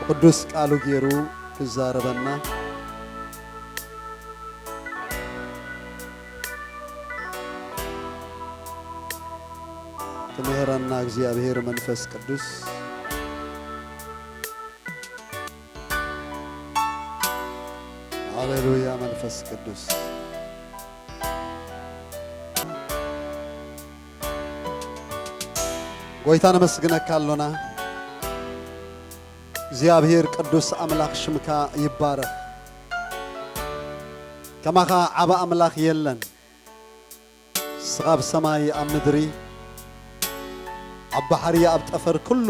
ቅዱስ ቃሉ ገይሩ ክዛረበና ክምህረና እግዚኣብሔር መንፈስ ቅዱስ። ሃሌሉያ መንፈስ ቅዱስ። ጎይታ ነመስግነካ ኣሎና። እግዚኣብሔር ቅዱስ ኣምላኽ ሽምካ ይባረኽ። ከማኻ ዓቢ ኣምላኽ የለን። ንስኻ ኣብ ሰማይ ኣብ ምድሪ ኣብ ባሕሪ ኣብ ጠፈር ኩሉ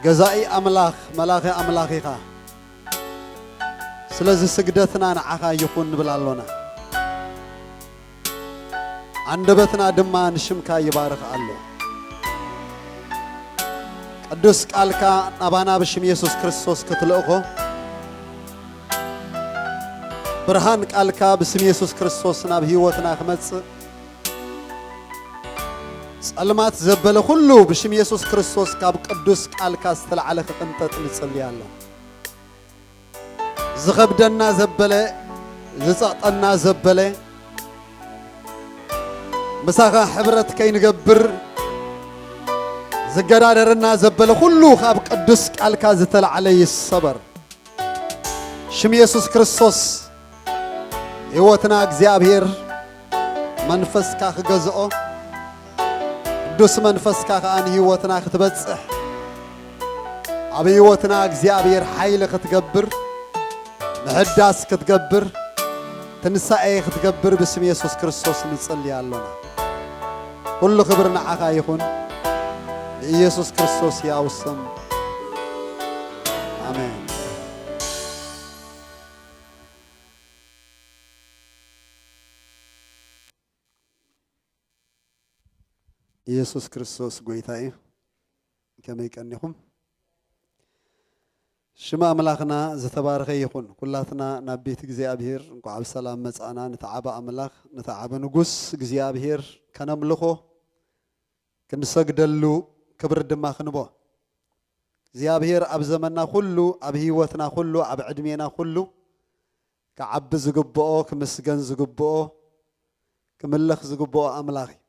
ገዛኢ ኣምላኽ መላኺ ኣምላኽ ኢኻ። ስለዚ ስግደትና ንዓኻ ይኹን ንብል ኣሎና። ኣንደበትና ድማ ንሽምካ ይባርኽ ኣሎ። ቅዱስ ቃልካ ናባና ብሽም የሱስ ክርስቶስ ክትልእኾ፣ ብርሃን ቃልካ ብስም የሱስ ክርስቶስ ናብ ህይወትና ክመጽእ፣ ጸልማት ዘበለ ኩሉ ብሽም የሱስ ክርስቶስ ካብ ቅዱስ ቃልካ ዝተላዕለ ክቕንጠጥ ንጽሊ ኣሎ። ዝኸብደና ዘበለ፣ ዝጸቕጠና ዘበለ፣ ምሳኻ ሕብረት ከይንገብር ዝገዳደረና ዘበለ ኩሉ ካብ ቅዱስ ቃልካ ዝተላዕለ ይሰበር። ሽም የሱስ ክርስቶስ ህይወትና እግዚኣብሔር መንፈስካ ክገዝኦ፣ ቅዱስ መንፈስካ ከኣ ንህይወትና ክትበጽሕ፣ ኣብ ህይወትና እግዚኣብሔር ሓይሊ ክትገብር፣ ምሕዳስ ክትገብር፣ ትንሳኤ ክትገብር ብስም የሱስ ክርስቶስ ንጽሊ ኣሎና። ኩሉ ክብሪ ንዓኻ ይኹን፣ ብኢየሱስ ክርስቶስ ያው ስም። ኣሜን። ኢየሱስ ክርስቶስ ጎይታ እዩ። ከመይ ቀኒኹም? ሽም ኣምላኽና ዝተባረኸ ይኹን። ኩላትና ናብ ቤት እግዚኣብሔር እንኳዕ ብሰላም መጻእና። ነቲ ዓቢ ኣምላኽ፣ ነቲ ዓቢ ንጉስ እግዚኣብሔር ከነምልኾ፣ ክንሰግደሉ፣ ክብሪ ድማ ክንቦ። እግዚኣብሔር ኣብ ዘመንና ኩሉ፣ ኣብ ህይወትና ኩሉ፣ ኣብ ዕድሜና ኩሉ ክዓቢ ዝግብኦ፣ ክምስገን ዝግብኦ፣ ክምለኽ ዝግብኦ ኣምላኽ እዩ።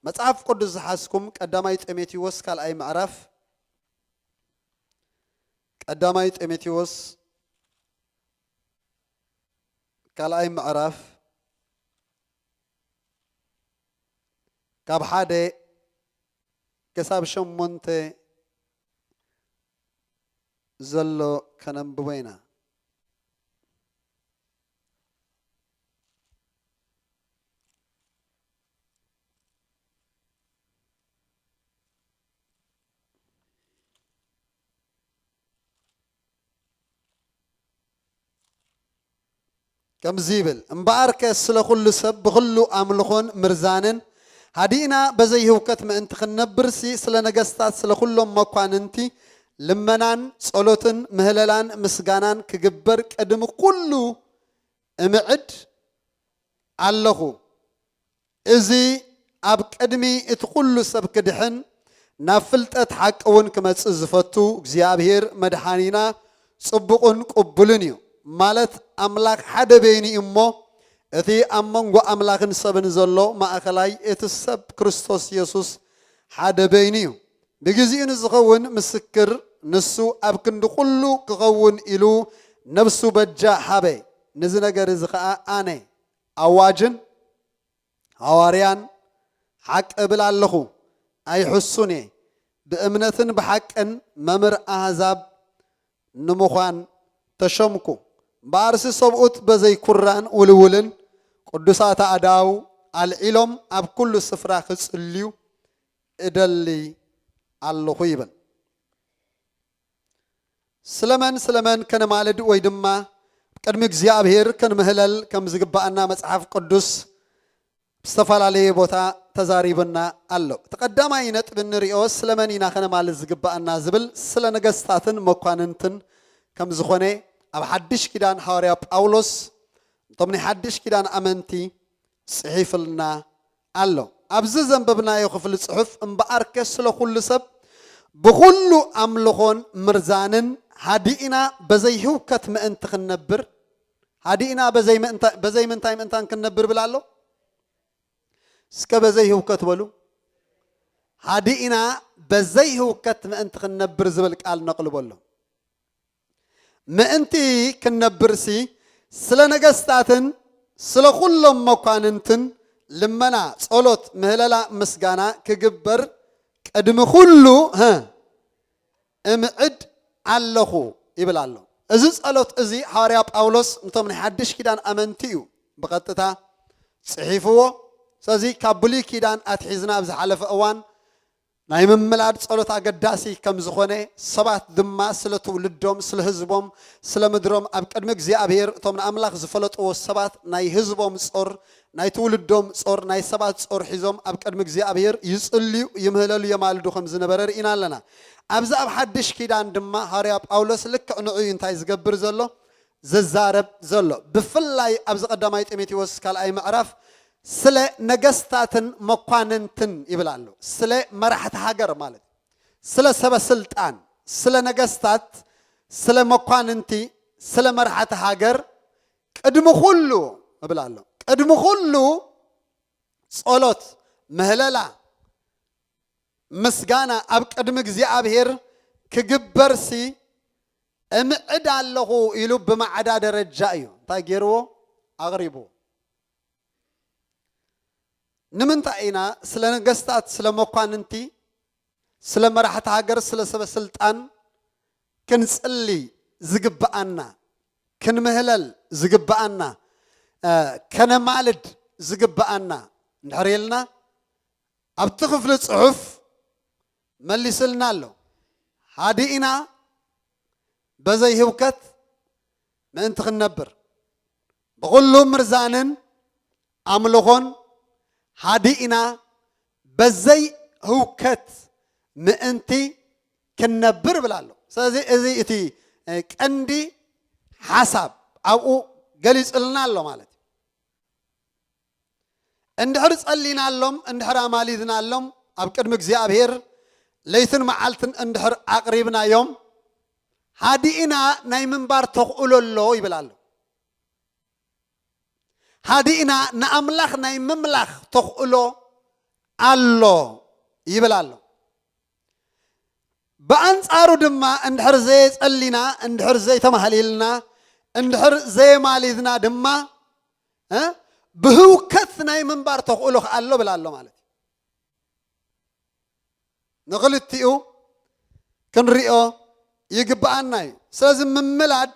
መጽሓፍ ቅዱስ ዝሓዝኩም ቀዳማይ ጢሞቴዎስ ካልኣይ ምዕራፍ፣ ቀዳማይ ጢሞቴዎስ ካልኣይ ምዕራፍ ካብ ሓደ ክሳብ ሸሞንተ ዘሎ ከነንብቦ ኢና። ከምዚ ይብል፣ እምበኣርከ ስለ ኩሉ ሰብ ብኹሉ ኣምልኾን ምርዛንን ሃዲእና በዘይ ህውከት ምእንቲ ክንነብርሲ፣ ስለ ነገስታት፣ ስለ ኩሎም መኳንንቲ ልመናን ጸሎትን ምህለላን ምስጋናን ክግበር ቅድሚ ኩሉ እምዕድ ኣለኹ። እዚ ኣብ ቅድሚ እቲ ኩሉ ሰብ ክድሕን፣ ናብ ፍልጠት ሓቂ እውን ክመጽእ ዝፈቱ እግዚኣብሔር መድሓኒና ጽቡቕን ቅቡልን እዩ። ማለት ኣምላኽ ሓደ በይኑ እዩ እሞ፣ እቲ ኣብ መንጎ ኣምላኽን ሰብን ዘሎ ማእከላይ እቲ ሰብ ክርስቶስ የሱስ ሓደ በይኑ እዩ። ብግዚኡ ንዝኸውን ምስክር ንሱ ኣብ ክንዲ ኩሉ ክኸውን ኢሉ ነብሱ በጃ ሃበ። ነዚ ነገር እዚ ኸኣ ኣነ ኣዋጅን ሃዋርያን ሓቂ እብል ኣለኹ፣ ኣይሕሱን እየ። ብእምነትን ብሓቅን መምህር ኣህዛብ ንምዃን ተሸምኩ። እምበኣርሲ ሰብኡት በዘይ ኩራን ውልውልን ቅዱሳት ኣእዳው ኣልዒሎም ኣብ ኩሉ ስፍራ ክጽልዩ እደሊ ኣለኹ ይብል። ስለመን ስለመን ከነማልድ ወይ ድማ ቅድሚ እግዚኣብሔር ከንምህለል ከም ዝግባኣና መጽሓፍ ቅዱስ ብዝተፈላለየ ቦታ ተዛሪቡና ኣሎ። እቲ ቀዳማይ ነጥቢ እንሪኦ ስለመን ኢና ከነማልድ ዝግባኣና ዝብል ስለ ነገስታትን መኳንንትን ከም ዝኾነ ኣብ ሓድሽ ኪዳን ሃዋርያ ጳውሎስ እቶም ናይ ሓድሽ ኪዳን ኣመንቲ ጽሒፍልና ኣሎ። ኣብዚ ዘንበብናዮ ክፍሊ ጽሑፍ እምበኣርከ ስለ ኩሉ ሰብ ብኹሉ ኣምልኾን ምርዛንን ሃዲእና በዘይ ህውከት ምእንቲ ክንነብር፣ ሃዲእና በዘይ ምእንታ-፣ በዘይ ምንታይ ምእንታን ክንነብር ብላ ኣሎ። እስከ በዘይ ህውከት በሉ። ሃዲእና በዘይ ህውከት ምእንቲ ክንነብር ዝብል ቃል ነቕልቦ ኣሎ። ምእንቲ ክንነብርሲ ስለ ነገስታትን ስለ ኩሎም መኳንንትን ልመና፣ ጸሎት፣ ምህለላ፣ ምስጋና ክግበር ቅድሚ ኩሉ፣ ህ፣ እምዕድ ኣለኹ ይብል ኣሎ። እዚ ጸሎት እዚ ሃዋርያ ጳውሎስ ነቶም ናይ ሓድሽ ኪዳን ኣመንቲ እዩ ብቐጥታ ጽሒፍዎ። ስለዚ ካብ ብሉይ ኪዳን ኣትሒዝና ኣብ ዝሓለፈ እዋን ናይ ምምላድ ጸሎት ኣገዳሲ ከም ዝኾነ፣ ሰባት ድማ ስለ ትውልዶም፣ ስለ ህዝቦም፣ ስለ ምድሮም ኣብ ቅድሚ እግዚኣብሔር እቶም ንኣምላኽ ዝፈለጥዎ ሰባት ናይ ህዝቦም ጾር፣ ናይ ትውልዶም ጾር፣ ናይ ሰባት ጾር ሒዞም ኣብ ቅድሚ እግዚኣብሔር ይጽልዩ፣ ይምህለሉ፣ የማልዱ ከም ዝነበረ ርኢና ኣለና። ኣብዚ ኣብ ሓድሽ ኪዳን ድማ ሃዋርያ ጳውሎስ ልክዕ ንዑ እዩ እንታይ ዝገብር ዘሎ? ዝዛረብ ዘሎ። ብፍላይ ኣብዚ ቀዳማይ ጢሞቴዎስ ካልኣይ ምዕራፍ ስለ ነገስታትን መኳንንትን ይብል ኣሎ። ስለ መራሕቲ ሃገር ማለት፣ ስለ ሰበ ስልጣን፣ ስለ ነገስታት፣ ስለ መኳንንቲ፣ ስለ መራሕቲ ሃገር ቅድሚ ኩሉ እብል ኣሎ። ቅድሚ ኩሉ ጸሎት፣ ምህለላ፣ ምስጋና ኣብ ቅድሚ እግዚኣብሔር ክግበርሲ እምዕድ ኣለኹ ኢሉ ብማዕዳ ደረጃ እዩ እንታይ ገይርዎ? ኣቕሪብዎ። ንምንታይ ኢና ስለ ነገስታት፣ ስለ መኳንንቲ፣ ስለ መራሕቲ ሃገር፣ ስለ ሰበ ስልጣን ክንጽሊ ዝግብኣና፣ ክንምህለል ዝግብኣና፣ እ፣ ከነማልድ ዝግብኣና እንድሕር ኢልና ኣብቲ ክፍሊ ጽሑፍ መሊስልና ኣሎ። ሃዲእና በዘይ ህውከት ምእንቲ ክንነብር፣ ብኹሉ ምርዛንን ኣምልኾን ሃዲእና በዘይ ህውከት ምእንቲ ክንነብር ይብል ኣሎ። ስለዚ እዚ እቲ፣ እ፣ ቀንዲ ሓሳብ ኣብኡ ገሊጽልና ኣሎ ማለት እዩ። እንድሕር ጸሊናሎም፣ እንድሕር ኣማሊድናሎም፣ ኣብ ቅድሚ እግዚኣብሔር ለይትን መዓልትን እንድሕር ኣቕሪብናዮም፣ ሃዲእና ናይ ምንባር ተኽእሎ ኣሎ ይብል ኣሎ። ሃዲእና ንኣምላኽ ናይ ምምላኽ ተኽእሎ ኣሎ ይብል ኣሎ። ብኣንጻሩ ድማ እንድሕር ዘየጸሊና፣ እንድሕር ዘይተማህሊልና፣ እንድሕር ዘየማሊድና ድማ፣ እ፣ ብህውከት ናይ ምንባር ተኽእሎ ከኣ ኣሎ ብላ ኣሎ ማለት እዩ። ንኽልቲኡ ክንሪኦ ይግብኣና እዩ። ስለዚ ምምላድ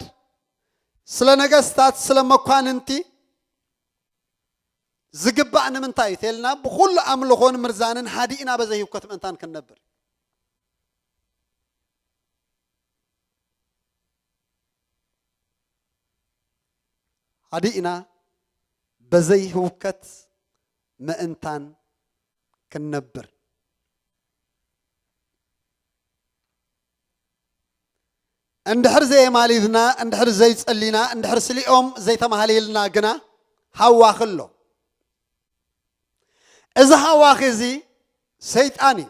ስለ ነገስታት፣ ስለ መኳንንቲ ዝግባእ ንምንታይ እዩ ተልና፣ ብኹሉ ኣምልኾን ምርዛንን ሃዲእና በዘይ ህውከት ምእንታን ክንነብር። ሃዲእና በዘይ ህውከት ምእንታን ክንነብር። እንድሕር ዘየማሊድና፣ እንድሕር ዘይጸሊና፣ እንድሕር ስሊኦም ዘይተማህሊልና ግና ሃዋኺ ኣሎ። እዚ ሃዋኺ እዚ ሰይጣን እዩ።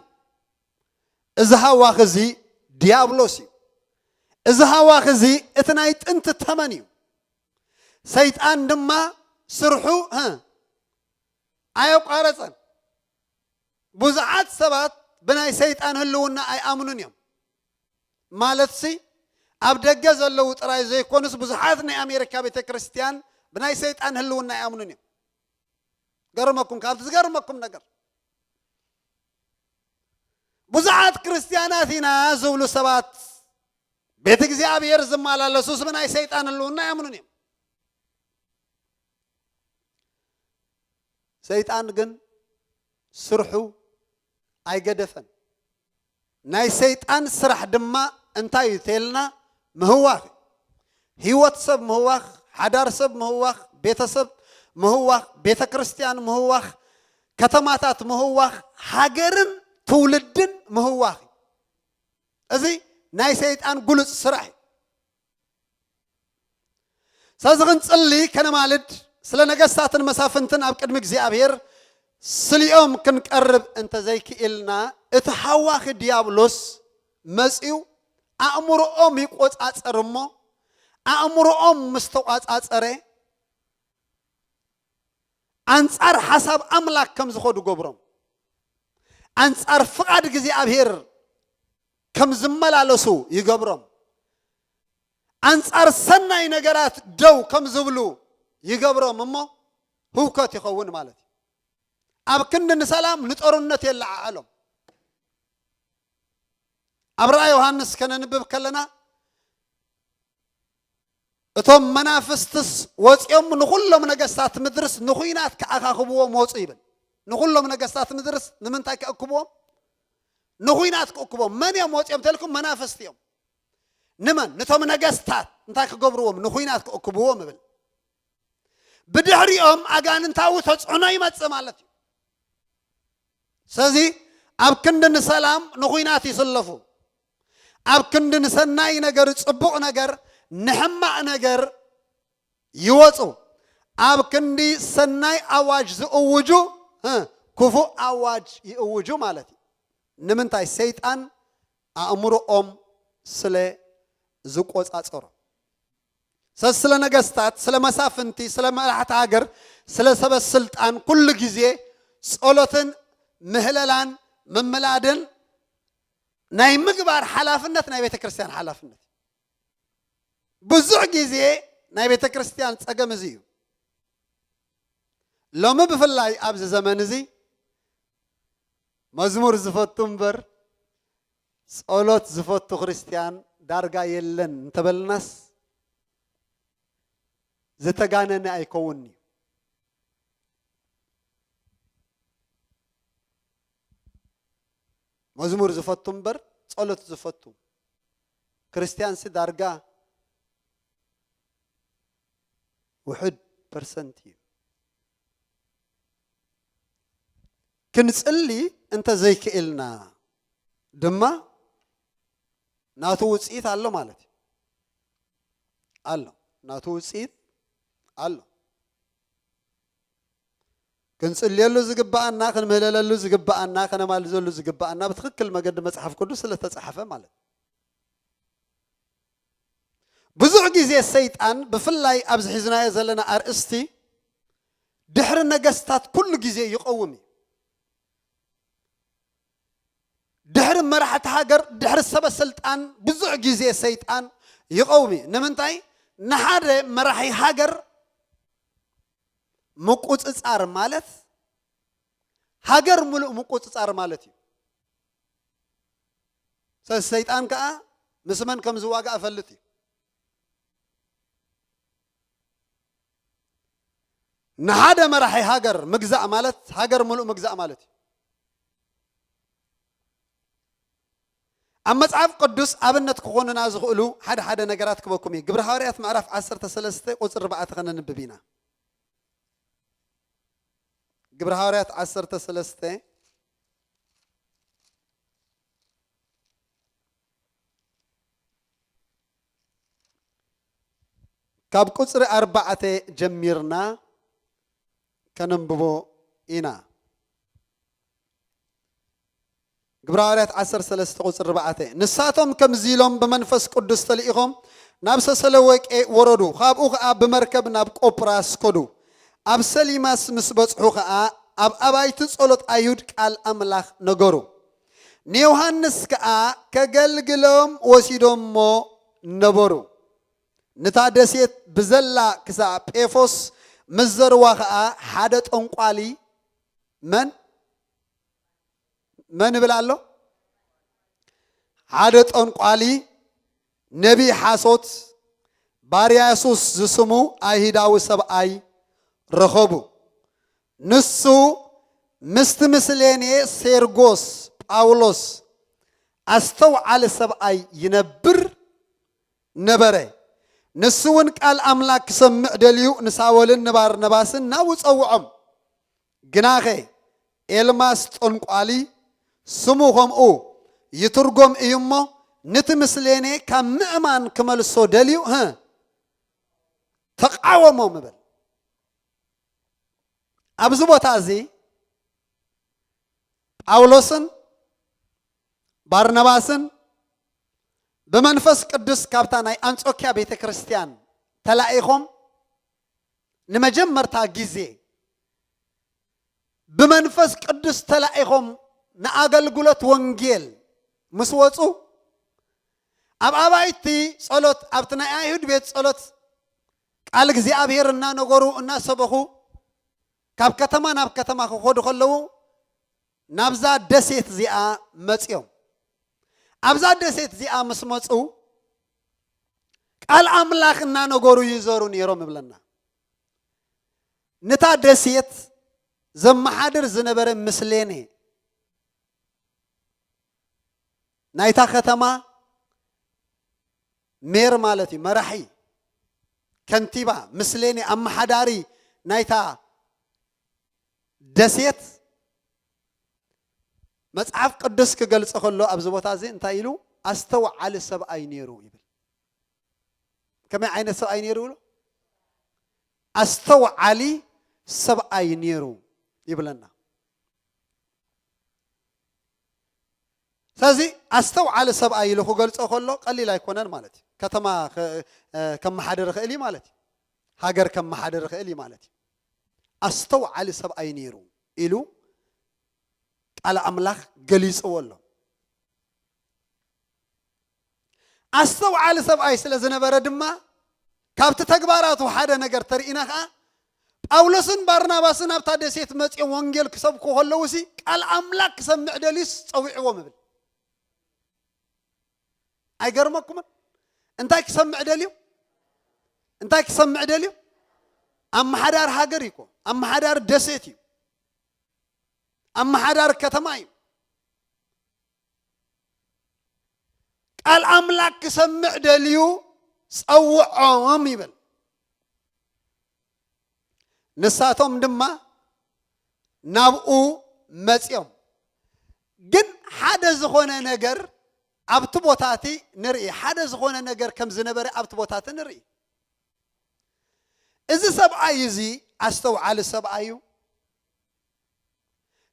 እዚ ሃዋኺ እዚ ዲያብሎስ እዩ። እዚ ሃዋኺ እዚ እቲ ናይ ጥንቲ ተመን እዩ። ሰይጣን ድማ ስርሑ፣ እ፣ ኣየቋረጸን። ብዙሓት ሰባት ብናይ ሰይጣን ህልውና ኣይኣምኑን እዮም። ማለትሲ ኣብ ደገ ዘለዉ ጥራይ ዘይኮኑስ ብዙሓት ናይ ኣሜሪካ ቤተ ክርስቲያን ብናይ ሰይጣን ህልውና ኣይኣምኑን እዮም። ገርመኩም፣ ካብቲ ዝገርመኩም ነገር ብዙሓት ክርስቲያናት ኢና ዝብሉ ሰባት ቤት እግዚኣብሔር ዝመላለሱስ ብናይ ሰይጣን ህልውና ኣይኣምኑን እዮም። ሰይጣን ግን ስርሑ ኣይገደፈን። ናይ ሰይጣን ስራሕ ድማ እንታይ እዩ ተልና? ምህዋኽ። ህይወት ሰብ ምህዋኽ፣ ሓዳር ሰብ ምህዋኽ፣ ቤተሰብ ምህዋኽ፣ ቤተ ክርስቲያን ምህዋኽ፣ ከተማታት ምህዋኽ፣ ሃገርን ትውልድን ምህዋኽ እዩ። እዚ ናይ ሰይጣን ግሉጽ ስራሕ እዩ። ስለዚ ክንጽሊ ከነማልድ፣ ስለ ነገስታትን መሳፍንትን ኣብ ቅድሚ እግዚኣብሔር ስሊኦም ክንቀርብ እንተዘይክኢልና፣ እቲ ሃዋኺ ዲያብሎስ መጺኡ ኣእምሮኦም ይቆጻጸር እሞ፣ ኣእምሮኦም ምስ ተቋጻጸረ፣ ኣንጻር ሓሳብ ኣምላኽ ከም ዝኸዱ ገብሮም። ኣንጻር ፍቓድ እግዚኣብሔር ከም ዝመላለሱ ይገብሮም። ኣንጻር ሰናይ ነገራት ደው ከም ዝብሉ ይገብሮም እሞ፣ ህውከት ይኸውን ማለት እዩ። ኣብ ክንዲ ንሰላም ንጦርነት የለዓዕሎም። ኣብ ራእይ ዮሃንስ ከነንብብ ከለና፣ እቶም መናፍስትስ ወጺኦም ንኹሎም ነገስታት ምድርስ ንኹናት ክኣኻኽብዎም ወጹ ይብል። ንኹሎም ነገስታት ምድርስ ንምንታይ ክእክብዎም? ንኹናት ክእክብዎም። መን እዮም ወጺኦም ተልኩም? መናፍስት እዮም። ንመን? ንቶም ነገስታት እንታይ ክገብርዎም? ንኹናት ክእክብዎም ይብል። ብድሕሪኦም ኣጋንንታዊ ተጽዕኖ ይመጽእ ማለት እዩ። ስለዚ ኣብ ክንዲ ንሰላም ንኹናት ይስለፉ። ኣብ ክንዲ ንሰናይ ነገር፣ ጽቡቕ ነገር፣ ንሕማቕ ነገር ይወጹ። ኣብ ክንዲ ሰናይ ኣዋጅ ዝእውጁ፣ እ፣ ክፉእ ኣዋጅ ይእውጁ ማለት እዩ። ንምንታይ? ሰይጣን ኣእምሮኦም ስለ ዝቆጻጸሮ። ሰ-፣ ስለ ነገስታት፣ ስለ መሳፍንቲ፣ ስለ መራሕቲ ሃገር፣ ስለ ሰበ ስልጣን ኩሉ ግዜ ጸሎትን ምህለላን ምምላድን ናይ ምግባር ሓላፍነት ናይ ቤተ ክርስቲያን ሓላፍነት። ብዙሕ ግዜ ናይ ቤተ ክርስቲያን ጸገም እዚ እዩ። ሎሚ ብፍላይ ኣብዚ ዘመን እዚ መዝሙር ዝፈቱ እምበር ጸሎት ዝፈቱ ክርስቲያን ዳርጋ የለን እንተበልናስ ዝተጋነነ ኣይከውን'ዩ። መዝሙር ዝፈቱ እምበር ጸሎት ዝፈቱ ክርስቲያንሲ ዳርጋ ውሑድ ፐርሰንት እዩ። ክንጽሊ እንተ ዘይክእልና ድማ ናቱ ውጽኢት ኣሎ ማለት እዩ። ኣሎ። ናቱ ውጽኢት ኣሎ። ክንጽልየሉ ዝግብኣና፣ ክንምህለለሉ ዝግብኣና፣ ከነማልዘሉ ዝግብኣና ብትኽክል መገዲ መጽሓፍ ቅዱስ ስለ ተጻሕፈ ማለት እዩ። ብዙሕ ግዜ ሰይጣን ብፍላይ ኣብዚ ሒዝናዮ ዘለና ኣርእስቲ ድሕሪ ነገስታት ኩሉ ግዜ ይቐውም እዩ። ድሕሪ መራሕቲ ሃገር፣ ድሕሪ ሰበ ስልጣን ብዙሕ ግዜ ሰይጣን ይቐውም እዩ። ንምንታይ? ንሓደ መራሒ ሃገር ምቁጽጻር ማለት ሃገር ሙሉእ ምቁጽጻር ማለት እዩ። ሰ-፣ ሰይጣን ከኣ ምስ መን ከም ዝዋጋእ እፈልጥ እዩ። ንሓደ መራሒ ሃገር ምግዛእ ማለት ሃገር ሙሉእ ምግዛእ ማለት እዩ። ኣብ መጽሓፍ ቅዱስ ኣብነት ክኾኑና ዝኽእሉ ሓደ ሓደ ነገራት ክበኩም እዩ። ግብሪ ሃዋርያት ምዕራፍ ዓሰርተ ሰለስተ ቁጽሪ ኣርባዕተ ከነንብብ ኢና። ግብሪ ሃዋርያት ዓሰርተ ሰለስተ ካብ ቁጽሪ ኣርባዕተ ጀሚርና ከነንብቦ ኢና። ግብረ ሃዋርያት ዓሰርተ ሰለስተ ቁጽሪ ኣርባዕተ፣ ንሳቶም ከምዚ ኢሎም ብመንፈስ ቅዱስ ተልኢኾም ናብ ሰሰለወቄ ወረዱ። ካብኡ ኸኣ ብመርከብ ናብ ቆጵራስ ከዱ። ኣብ ሰሊማስ ምስ በጽሑ ኸኣ ኣብ ኣባይቲ ጸሎት ኣይሁድ ቃል ኣምላኽ ነገሩ። ንዮሃንስ ከኣ ከገልግሎም ወሲዶሞ ነበሩ። ነታ ደሴት ብዘላ ክሳዕ ጴፎስ ምስ ዘርዋ ኸኣ ሓደ ጠንቋሊ፣ መን? መን ይብል ኣሎ? ሓደ ጠንቋሊ፣ ነቢይ ሓሶት፣ ባርያሱስ ዝስሙ ኣይሁዳዊ ሰብኣይ ረኸቡ። ንሱ ምስቲ ምስሌኔ ሴርጎስ ጳውሎስ ኣስተውዓሊ ሰብኣይ ይነብር ነበረ። ንሱ እውን ቃል ኣምላክ ክሰምዕ ደልዩ ንሳወልን ንባርነባስን ናብኡ ጸውዖም። ግናኸ ኤልማስ ጠንቋሊ፣ ስሙ ኸምኡ ይትርጎም እዩ እሞ፣ ነቲ ምስሌኔ ካብ ምእማን ክመልሶ ደልዩ፣ ህ፣ ተቓወሞም እብል። ኣብዚ ቦታ እዚ ጳውሎስን ባርናባስን ብመንፈስ ቅዱስ ካብታ ናይ ኣንጾኪያ ቤተ ክርስቲያን ተላኢኾም ንመጀመርታ ግዜ ብመንፈስ ቅዱስ ተላኢኾም ንኣገልግሎት ወንጌል ምስ ወጹ፣ ኣብ ኣባይቲ ጸሎት፣ ኣብቲ ናይ ኣይሁድ ቤት ጸሎት ቃል እግዚኣብሔር እናነገሩ እናሰበኹ ካብ ከተማ ናብ ከተማ ክኸዱ ከለዉ ናብዛ ደሴት እዚኣ መጺኦም። ኣብዛ ደሴት እዚኣ ምስ መጹ ቃል ኣምላኽ እናነገሩ ይዞሩ ነይሮም ይብለና። ነታ ደሴት ዘመሓድር ዝነበረ ምስሌኔ ናይታ ከተማ ሜር ማለት እዩ፣ መራሒ፣ ከንቲባ፣ ምስሌኔ፣ ኣመሓዳሪ ናይታ ደሴት መጽሓፍ ቅዱስ ክገልጾ ከሎ ኣብዚ ቦታ እዚ እንታይ ኢሉ? ኣስተውዓሊ ሰብኣይ ነይሩ ይብል። ከመይ ዓይነት ሰብኣይ ነይሩ ይብሉ? ኣስተውዓሊ ሰብኣይ ነይሩ ይብለና። ስለዚ ኣስተውዓሊ ሰብኣይ ኢሉ ክገልጾ ከሎ ቀሊል ኣይኮነን ማለት እዩ። ከተማ ከ-፣ እ፣ ከመሓድር ይኽእል እዩ ማለት እዩ። ሃገር ከመሓድር ይኽእል እዩ ማለት እዩ። ኣስተውዓሊ ሰብኣይ ነይሩ ኢሉ ቃል ኣምላኽ ገሊጽዎ ኣሎ። ኣስተውዓሊ ሰብኣይ ስለ ዝነበረ ድማ ካብቲ ተግባራቱ ሓደ ነገር ተርኢና ኸዓ ጳውሎስን ባርናባስን ኣብታ ደሴት መጺኦም ወንጌል ክሰብኩ ከለዉ ሲ ቃል ኣምላኽ ክሰምዕ ደልዩስ ጸዊዕዎም ይብል። ኣይገርመኩምን? እንታይ ክሰምዕ ደልዩ? እንታይ ክሰምዕ ደልዩ? ኣመሓዳር ሃገር እዩ እኮ። ኣመሓዳር ደሴት እዩ። ኣመሓዳር ከተማ እዩ። ቃል ኣምላኽ ክሰምዕ ደልዩ ጸውዖም ይብል። ንሳቶም ድማ ናብኡ መጺኦም። ግን ሓደ ዝኾነ ነገር ኣብቲ ቦታ እቲ ንርኢ። ሓደ ዝኾነ ነገር ከም ዝነበረ ኣብቲ ቦታ እቲ ንርኢ። እዚ ሰብኣይ እዚ ኣስተውዓሊ ሰብኣይ እዩ።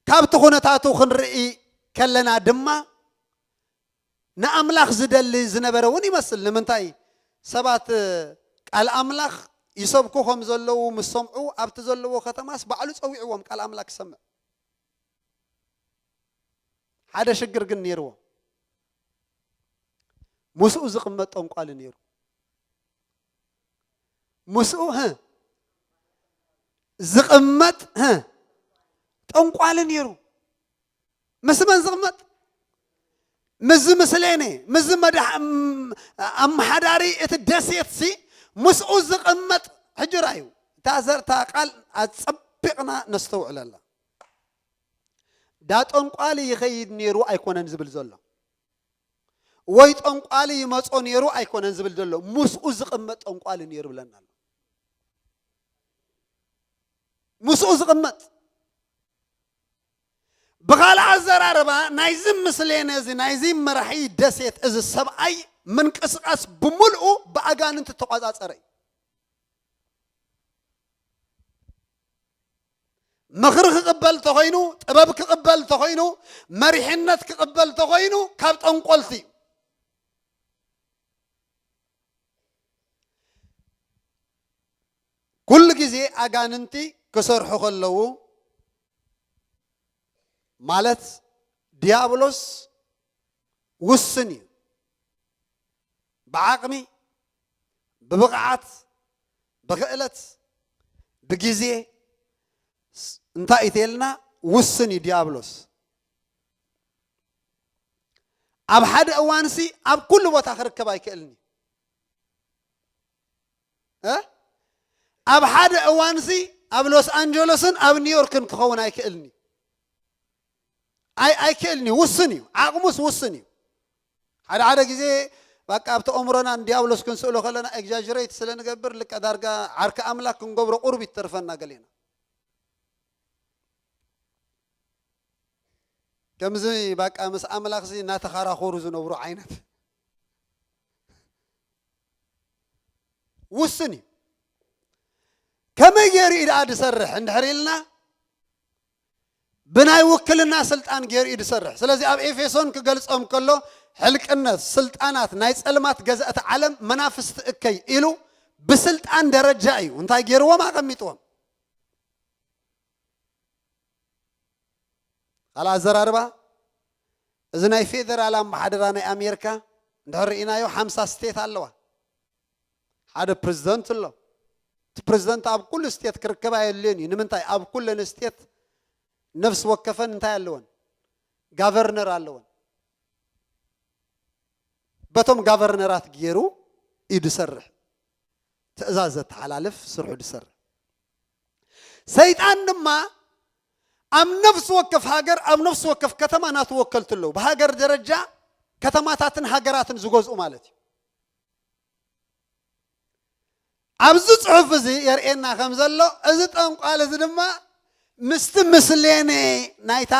ካብቲ ኩነታቱ ክንርኢ ከለና ድማ ንኣምላኽ ዝደሊ ዝነበረ እውን ይመስል። ንምንታይ ሰባት ቃል ኣምላኽ ይሰብኩ ከም ዘለዉ ምስ ሰምዑ ኣብቲ ዘለዎ ከተማስ ባዕሉ ጸዊዕዎም ቃል ኣምላኽ ክሰምዕ። ሓደ ሽግር ግን ነይርዎ። ምስኡ ዝቕመጥ ጠንቋሊ ነይሩ። ምስኡ፣ ህ፣ ዝቕመጥ፣ ህ፣ ጠንቋሊ ነይሩ። ምስ መን ዝቕመጥ? ምስዚ ምስሌኔ፣ ምስዚ መድሕ-፣ ኣም-፣ ኣመሓዳሪ እቲ ደሴት ሲ ምስኡ ዝቕመጥ። ሕጂ ራእዩ። እታ ዘርታ ቃል ኣጸቢቕና ነስተውዕለላ። ዳ ጠንቋሊ ይኸይድ ነይሩ ኣይኮነን ዝብል ዘሎ። ወይ ጠንቋሊ ይመጾ ነይሩ ኣይኮነን ዝብል ዘሎ። ምስኡ ዝቕመጥ ጠንቋሊ ነይሩ ብለና ኣሎ። ምስኡ ዝቕመጥ። ብኻልእ ኣዘራርባ ናይዚ ምስሌነ እዚ፣ ናይዚ መራሒ ደሴት እዚ ሰብኣይ ምንቅስቓስ ብምልኡ ብኣጋንንቲ ተቋጻጸረ እዩ። ምኽሪ ክቕበል ተኾይኑ፣ ጥበብ ክቕበል ተኾይኑ፣ መሪሕነት ክቕበል ተኾይኑ ካብ ጠንቆልቲ እዩ። ኩሉ ግዜ ኣጋንንቲ ክሰርሑ ከለዉ ማለት ዲያብሎስ ውስን እዩ። ብዓቕሚ፣ ብብቕዓት፣ ብኽእለት፣ ብግዜ ስ-፣ እንታይ እዩ ተልና ውስን እዩ ዲያብሎስ። ኣብ ሓደ እዋንሲ ኣብ ኩሉ ቦታ ክርከብ ኣይክእልን እዩ። እ? ኣብ ሓደ እዋንሲ ኣብ ሎስ ኣንጀለስን ኣብ ኒውዮርክን ክኸውን ኣይክእልን እዩ። ኣይ-፣ ኣይክእልን እዩ። ውስን እዩ። ዓቕሙስ ውስን እዩ። ሓደ ሓደ ግዜ በቃ ኣብቲ ኣእምሮና ንዲያብሎስ ክንስእሎ ከለና ኤግዛጀሬት ስለ ንገብር ልክዕ ዳርጋ ዓርኪ ኣምላኽ ክንገብሮ ቁሩብ ይተርፈና ገሌና። ከምዚ በቃ ምስ ኣምላኽሲ እናተኸራኸሩ ዝነብሩ ዓይነት። ውስን እዩ። ከመይ ገይሩ እዩ ደኣ ዝሰርሕ እንድሕር ኢልና፣ ብናይ ውክልና ስልጣን ገይሩ እዩ ዝሰርሕ። ስለዚ ኣብ ኤፌሶን ክገልጾም ከሎ ሕልቅነት፣ ስልጣናት፣ ናይ ጸልማት ገዛእቲ ዓለም መናፍስቲ እከይ ኢሉ ብስልጣን ደረጃ እዩ እንታይ ገይርዎም ኣቐሚጥዎም። ካልእ ኣዘራርባ፣ እዚ ናይ ፌደራል ኣመሓድራ ናይ ኣሜሪካ እንድሕር ርኢናዮ ሓምሳ ስቴት ኣለዋ። ሓደ ፕሬዝደንት ኣሎ። እቲ ፕሬዝደንት ኣብ ኩሉ ስቴት ክርከብ ኣየድልዮን እዩ። ንምንታይ? ኣብ ኩለን ስቴት ነፍሲ ወከፈን እንታይ ኣለወን? ጋቨርነር ኣለወን። በቶም ጋቨርነራት ገይሩ እዩ ዝሰርሕ። ትእዛዝ ዘተሓላልፍ፣ ስርሑ ዝሰርሕ። ሰይጣን ድማ ኣብ ነፍሲ ወከፍ ሃገር፣ ኣብ ነፍሲ ወከፍ ከተማ ናቱ ወከልቲ ኣለዉ። ብሃገር ደረጃ ከተማታትን ሃገራትን ዝገዝኡ ማለት እዩ። ኣብዚ ጽሑፍ እዚ የርእየና ከም ዘሎ፣ እዚ ጠንቋል እዚ ድማ ምስቲ ምስሌኔ ናይታ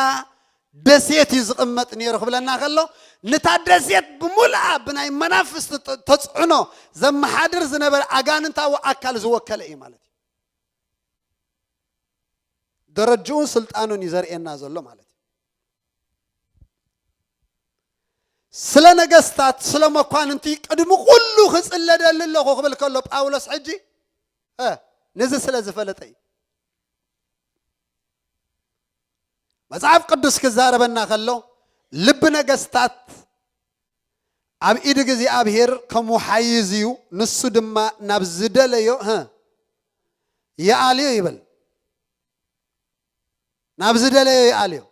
ደሴት እዩ ዝቕመጥ ነይሩ ክብለና ከሎ፣ ነታ ደሴት ብምሉኣ ብናይ መናፍስቲ ተ-፣ ተጽዕኖ ዘመሓድር ዝነበረ ኣጋንንታዊ ኣካል ዝወከለ እዩ ማለት እዩ። ደረጅኡን ስልጣኑን እዩ ዘርእየና ዘሎ ማለት እዩ። ስለ ነገስታት፣ ስለ መኳንንቲ ቅድሚ ኩሉ ክጽለደሉ ኣለኹ ክብል ከሎ ጳውሎስ ሕጂ፣ እ፣ ነዚ ስለ ዝፈለጠ እዩ። መጽሓፍ ቅዱስ ክዛረበና ከሎ፣ ልቢ ነገስታት ኣብ ኢድ እግዚኣብሔር ከም ወሓይዝ እዩ፣ ንሱ ድማ ናብ ዝደለዮ፣ እ፣ ይኣልዮ ይብል። ናብ ዝደለዮ ይኣልዮ።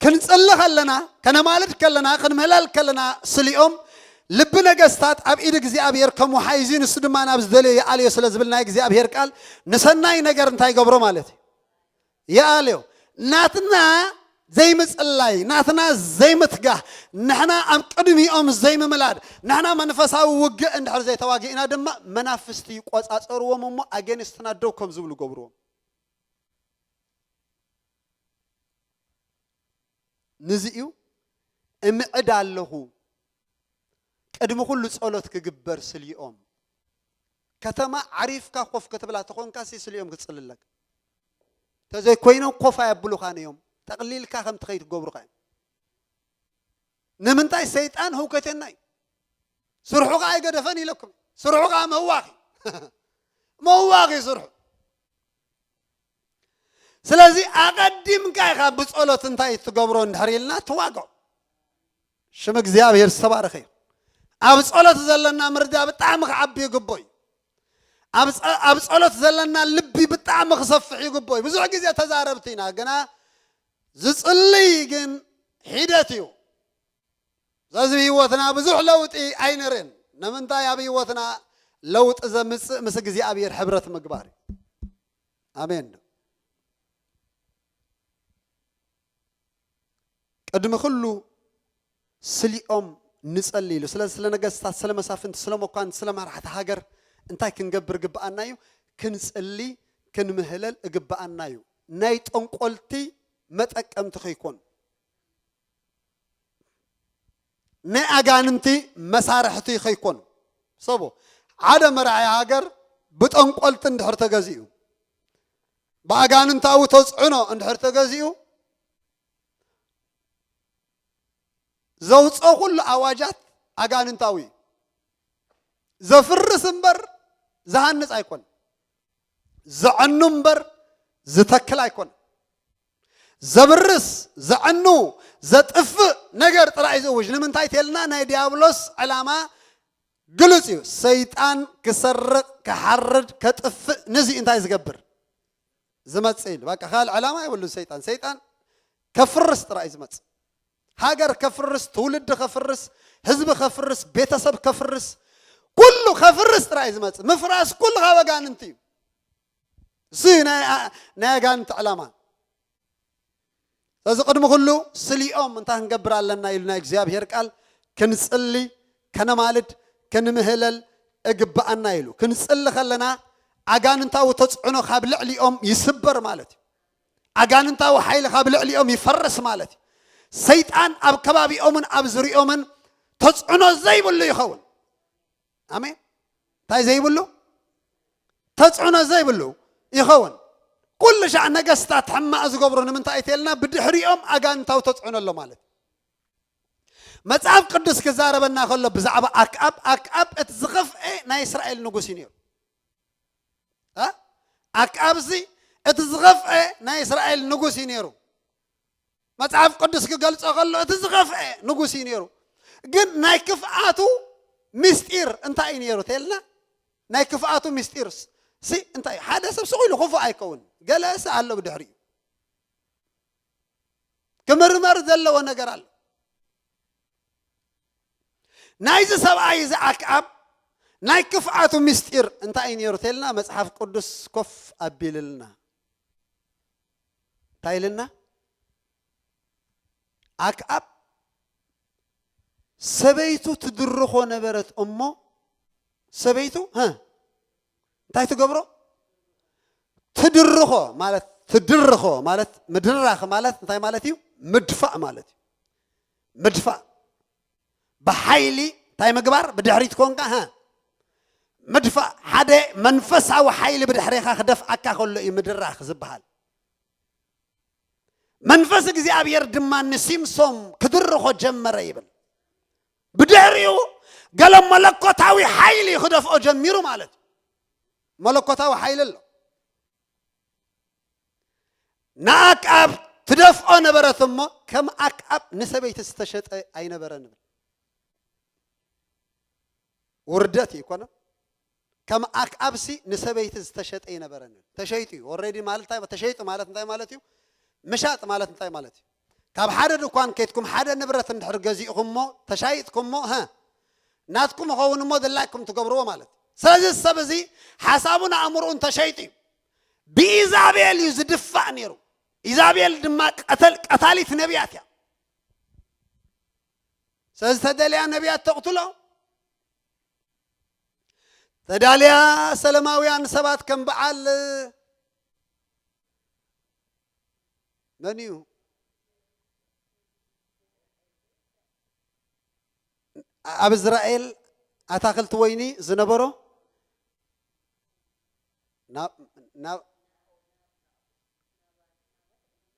ክንጽሊ ከለና፣ ከነማልድ ከለና፣ ክንምህለል ከለና ስሊኦም፣ ልቢ ነገስታት ኣብ ኢድ እግዚኣብሔር ከም ወሓይዝ እዩ፣ ንሱ ድማ ናብ ዝደለዮ ይኣልዮ ስለ ዝብል ናይ እግዚኣብሔር ቃል፣ ንሰናይ ነገር እንታይ ይገብሮ ማለት እዩ? ይኣልዮ። ናትና ዘይምጽላይ፣ ናትና ዘይምትጋህ፣ ንሕና ኣብ ቅድሚኦም ዘይምምላድ፣ ንሕና መንፈሳዊ ውግእ እንድሕር ዘይተዋጊእና ድማ መናፍስቲ ይቆጻጸርዎም እሞ ኣጌንስትና ደው ከም ዝብሉ ገብርዎም። ንዚ'ዩ እምዕድ ኣለኹ። ቅድሚ ኩሉ ጸሎት ክግበር ስልኦም። ከተማ ዓሪፍካ ኮፍ ክትብላ ተኾንካሲ ስልኦም ክጽልለካ። ተዘይኮይኖም ኮፍ ኣየብሉኻን እዮም። ጠቕሊልካ ከም ትኸይድ ክገብሩኻ እዮም። ንምንታይ? ሰይጣን ህውከተና እዩ። ስርሑ ኸዓ ኣይገደፈን ኢለኩም። ስርሑ ኸዓ ምህዋኽ እዩ። ምህዋኽ እዩ ስርሑ። ስለዚ ኣቐዲምካ ኢኻ ብጸሎት እንታይ ትገብሮ እንድሕር ኢልና ትዋግዖ። ሽም እግዚኣብሔር ዝተባረኸ እዩ። ኣብ ጸሎት ዘለና ምርዳ ብጣዕሚ ክዓቢ ይግቦ እዩ። ኣብ ጸ-፣ ኣብ ጸሎት ዘለና ልቢ ብጣዕሚ ክሰፍሕ ይግቦ እዩ። ብዙሕ ግዜ ተዛረብቲ ኢና፣ ግና ዝጽልይ ግን ሒደት እዩ። ስለዚ ህይወትና ብዙሕ ለውጢ ኣይንርእን። ንምንታይ? ኣብ ህይወትና ለውጢ ዘምጽእ ምስ እግዚኣብሔር ሕብረት ምግባር እዩ። ኣሜን። ቅድሚ ኩሉ ስሊኦም ንጸሊ ኢሉ። ስለዚ ስለ ነገስታት፣ ስለ መሳፍንቲ፣ ስለ መኳንንቲ፣ ስለ መራሕቲ ሃገር እንታይ ክንገብር ግብኣና እዩ? ክንጽሊ፣ ክንምህለል እግብኣና እዩ። ናይ ጠንቆልቲ መጠቀምቲ ከይኮኑ፣ ናይ ኣጋንንቲ መሳርሕቲ ከይኮኑ። ሰቡ ሓደ መራሒ ሃገር ብጠንቆልቲ እንድሕር ተገዚኡ፣ ብኣጋንንታዊ ተጽዕኖ እንድሕር ተገዚኡ፣ ዘውፅኦ ኩሉ ኣዋጃት ኣጋንንታዊ እዩ። ዘፍርስ እምበር ዝሃንፅ ኣይኮን። ዘዕኑ እምበር ዝተክል ኣይኮን። ዘብርስ፣ ዘዕኑ፣ ዘጥፍእ ነገር ጥራይ እዩ ዝእውጅ። ንምንታይ ተልና? ናይ ዲያብሎስ ዕላማ ግሉጽ እዩ። ሰይጣን ክሰርቕ፣ ክሓርድ፣ ከጥፍእ፣ ንዚ እንታይ ዝገብር? ዝመጽእ ኢሉ። በቃ ካልእ ዕላማ የብሉን ሰይጣን። ሰይጣን ከፍርስ ጥራይ እዩ ዝመጽእ። ሃገር ከፍርስ፣ ትውልዲ ከፍርስ፣ ህዝቢ ከፍርስ፣ ቤተሰብ ከፍርስ፣ ኩሉ ከፍርስ ጥራይ እዩ ዝመጽእ። ምፍራስ ኩሉ ካብ ኣጋንንቲ እዩ። እዚ ናይ፣ ናይ ኣጋንንቲ ዕላማ። ስለዚ ቅድሚ ኩሉ ስሊኦም እንታይ ክንገብር ኣለና ኢሉ ናይ እግዚኣብሔር ቃል፣ ክንጽሊ፣ ከነማልድ፣ ክንምህለል እግብኣና ኢሉ። ክንጽሊ ከለና ኣጋንንታዊ ተጽዕኖ ካብ ልዕሊኦም ይስበር ማለት እዩ። ኣጋንንታዊ ሓይሊ ካብ ልዕሊኦም ይፈርስ ማለት እዩ። ሰይጣን ኣብ ከባቢኦምን ኣብ ዙሪኦምን ተጽዕኖ ዘይብሉ ይኸውን። ኣሜን። እንታይ ዘይብሉ? ተጽዕኖ ዘይብሉ ይኸውን። ኩሉ ሻዕ ነገስታት ሕማቕ ዝገብሩ ንምንታይ እዩ ተልና፣ ብድሕሪኦም ኣጋንንታዊ ተጽዕኖ ኣሎ ማለት። መጽሓፍ ቅዱስ ክዛረበና ከሎ ብዛዕባ ኣክኣብ፣ ኣክኣብ እቲ ዝኸፍኤ ናይ እስራኤል ንጉስ እዩ ነይሩ። እ? ኣክኣብሲ እቲ ዝኸፍኤ ናይ እስራኤል ንጉስ እዩ ነይሩ። መጽሓፍ ቅዱስ ክገልጾ ከሎ እቲ ዝኸፍኤ ንጉስ እዩ ነይሩ። ግን ናይ ክፍኣቱ ምስጢር እንታይ እዩ ነይሩ ተልና፣ ናይ ክፍኣቱ ምስጢር ሲ እንታይ እዩ? ሓደ ሰብ ስቕ ኢሉ ክፉእ ኣይከውን። ገለ ሲ ኣሎ ብድሕሪኡ። ክምርመር ዘለዎ ነገር ኣሎ። ናይዚ ሰብኣይ እዚ ኣክኣብ ናይ ክፍኣቱ ምስጢር እንታይ እዩ ነይሩ ተልና፣ መጽሓፍ ቅዱስ ኮፍ ኣቢልልና እንታይ ኢልና? ኣክኣብ ሰበይቱ ትድርኾ ነበረት እሞ፣ ሰበይቱ ሀ እንታይ ትገብሮ? ትድርኾ ማለት፣ ትድርኾ ማለት፣ ምድራኽ ማለት እንታይ ማለት እዩ? ምድፋእ ማለት እዩ። ምድፋእ፣ ብሓይሊ እንታይ ምግባር? ብድሕሪት ኮንካ ሀ ምድፋእ። ሓደ መንፈሳዊ ሓይሊ ብድሕሬኻ ክደፍኣካ ከሎ እዩ ምድራኽ ዝበሃል። መንፈስ እግዚኣብሔር ድማ ንሲምሶም ክድርኾ ጀመረ ይብል። ብድሕሪኡ ገለ መለኮታዊ ሓይሊ ክደፍኦ ጀሚሩ ማለት እዩ። መለኮታዊ ሓይሊ ኣሎ። ንኣክኣብ ትደፍኦ ነበረት እሞ፣ ከም ኣክኣብ ንሰበይቲ ዝተሸጠ ኣይነበረን ይብል። ውርደት እዩ ይኮነ። ከም ኣክኣብሲ ንሰበይቲ ዝተሸጠ ኣይነበረን። ተሸይጡ እዩ። ኦልሬዲ ማለት እንታይ? ተሸይጡ ማለት እንታይ ማለት እዩ? ምሻጥ ማለት እንታይ ማለት እዩ? ካብ ሓደ ድኳን ከይትኩም ሓደ ንብረት እንድሕር ገዚእኹሞ፣ ተሻይጥኩሞ፣ ሀ፣ ናትኩም ይኸውን እሞ ድላይኩም ትገብርዎ ማለት እዩ። ስለዚ ሰብ እዚ ሓሳቡን ኣእምሮኡን ተሸይጡ እዩ። ብኢዛቤል እዩ ዝድፋእ ነይሩ። ኢዛቤል ድማ ቀተል-፣ ቀታሊት ነቢያት እያ። ስለዚ ተደልያ ነቢያት ተቕትሎ፣ ተዳልያ ሰለማውያን ሰባት ከም በዓል መን እዩ? ኣብ እዝራኤል ኣታኽልቲ ወይኒ ዝነበሮ ና-፣ ና-፣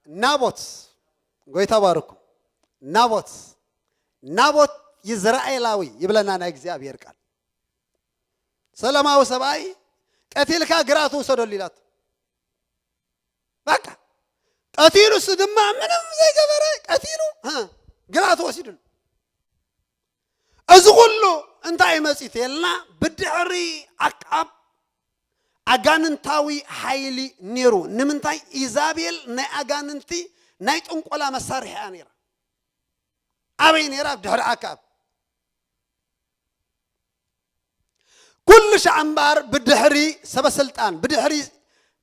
ናቦት፣ ጎይታ ባርኩም። ናቦት፣ ናቦት ይዝራኤላዊ ይብለና ናይ እግዚኣብሔር ቃል። ሰላማዊ ሰብኣይ ቀቲልካ ግራት ውሰደሉ ኢላቶ። በቃ ቀቲሉ፣ እሱ ድማ ምንም ዘይገበረ ቀቲሉ፣ እ፣ ግራት ወሲድሉ። እዚ ኩሉ እንታይ መጺኡ ተልና? ብድሕሪ ኣክኣብ ኣጋንንታዊ ሓይሊ ነይሩ። ንምንታይ? ኢዛቤል ናይ ኣጋንንቲ ናይ ጥንቆላ መሳርሒ እያ ነይራ። ኣበይ ነይራ? ኣብ ድሕሪ ኣክኣብ። ኩሉ ሻዕ እምበኣር ብድሕሪ ሰበስልጣን፣ ብድሕሪ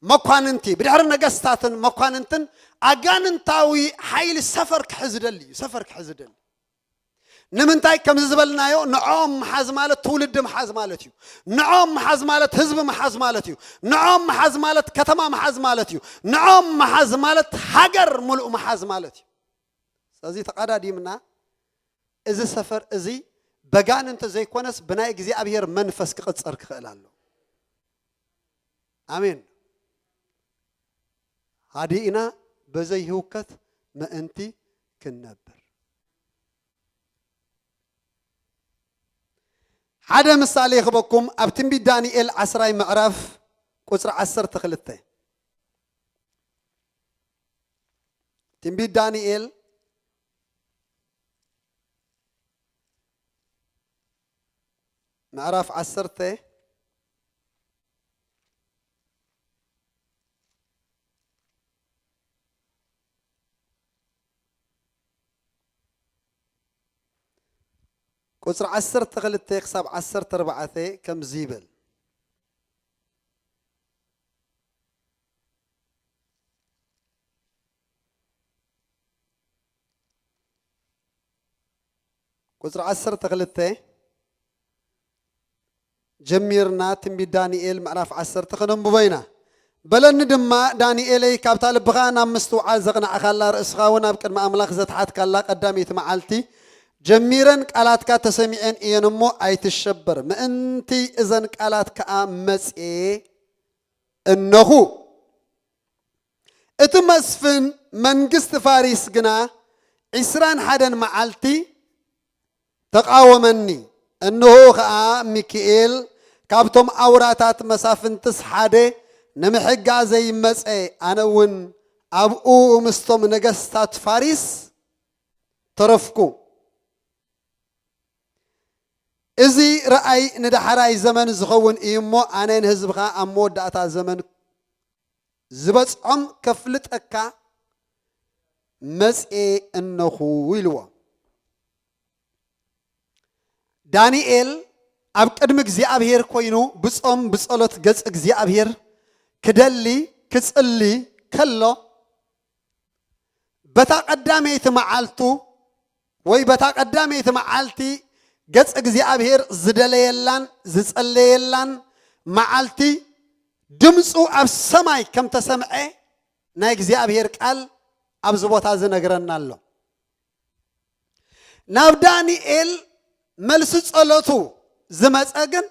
መኳንንቲ፣ ብድሕሪ ነገስታትን መኳንንትን ኣጋንንታዊ ሓይሊ ሰፈር ክሕዝ ደሊ እዩ፣ ሰፈር ክሕዝ ደሊ። ንምንታይ? ከምዚ ዝበልናዮ፣ ንዕኦም ምሓዝ ማለት ትውልዲ ምሓዝ ማለት እዩ። ንዕኦም ምሓዝ ማለት ህዝቢ ምሓዝ ማለት እዩ። ንዕኦም ምሓዝ ማለት ከተማ ምሓዝ ማለት እዩ። ንዕኦም ምሓዝ ማለት ሃገር ሙሉእ ምሓዝ ማለት እዩ። ስለዚ ተቐዳዲምና እዚ ሰፈር እዚ በጋንንቲ ዘይኮነስ ብናይ እግዚኣብሔር መንፈስ ክቕጸር ክኽእል ኣሎ። ኣሜን። ሃዲእና በዘይ ህውከት ምእንቲ ክንነብር። ሓደ ምሳሌ ክበኩም ኣብ ትንቢት ዳንኤል ዓስራይ ምዕራፍ ቁጽሪ ዓሰርተ ክልተ። ትንቢት ዳንኤል ምዕራፍ ዓሰርተ ቁጽሪ ዓሰርተ ክልተ ክሳብ ዓሰርተ ኣርባዕተ ከምዚ ይብል። ቁጽሪ ዓሰርተ ክልተ ጀሚርና ትንቢት ዳንኤል ምዕራፍ ዓሰርተ ከነንብቦ ኢና። በለኒ ድማ፣ ዳንኤለይ፣ ካብታ ልብኻ ናብ ምስትውዓል ዘቕናዕካላ፣ ርእስኻ እውን ኣብ ቅድሚ ኣምላኽ ዘትሓትካላ ቀዳመይቲ መዓልቲ ጀሚረን ቃላትካ ተሰሚዐን እየን እሞ፣ ኣይትሸበር። ምእንቲ እዘን ቃላት ከኣ መጽኤ፣ እነኹ፣ እቲ መስፍን መንግስቲ ፋሪስ ግና ዒስራን ሓደን መዓልቲ ተቓወመኒ። እንሆ ኸኣ ሚኪኤል ካብቶም ኣውራታት መሳፍንትስ ሓደ ንምሕጋዘይ መጸ። ኣነ እውን ኣብኡ ምስቶም ነገስታት ፋሪስ ተረፍኩ። እዚ ረኣይ ንዳሕራይ ዘመን ዝኸውን እዩ እሞ፣ ኣነ ንህዝብኻ ኣብ መወዳእታ ዘመን ዝበጽዖም ከፍልጠካ መጽኤ እነኹ ኢልዎ። ዳንኤል ኣብ ቅድሚ እግዚኣብሔር ኮይኑ ብጾም ብጸሎት ገጽ እግዚኣብሔር ክደሊ ክጽሊ ከሎ፣ በታ ቀዳመይቲ መዓልቱ ወይ በታ ቀዳመይቲ መዓልቲ ገጽ እግዚኣብሔር ዝደለየላን ዝጸለየላን መዓልቲ ድምፁ ኣብ ሰማይ ከም ተሰምዐ ናይ እግዚኣብሔር ቃል ኣብዚ ቦታ ዝነግረና ኣሎ። ናብ ዳንኤል መልሲ ጸሎቱ ዝመጸ ግን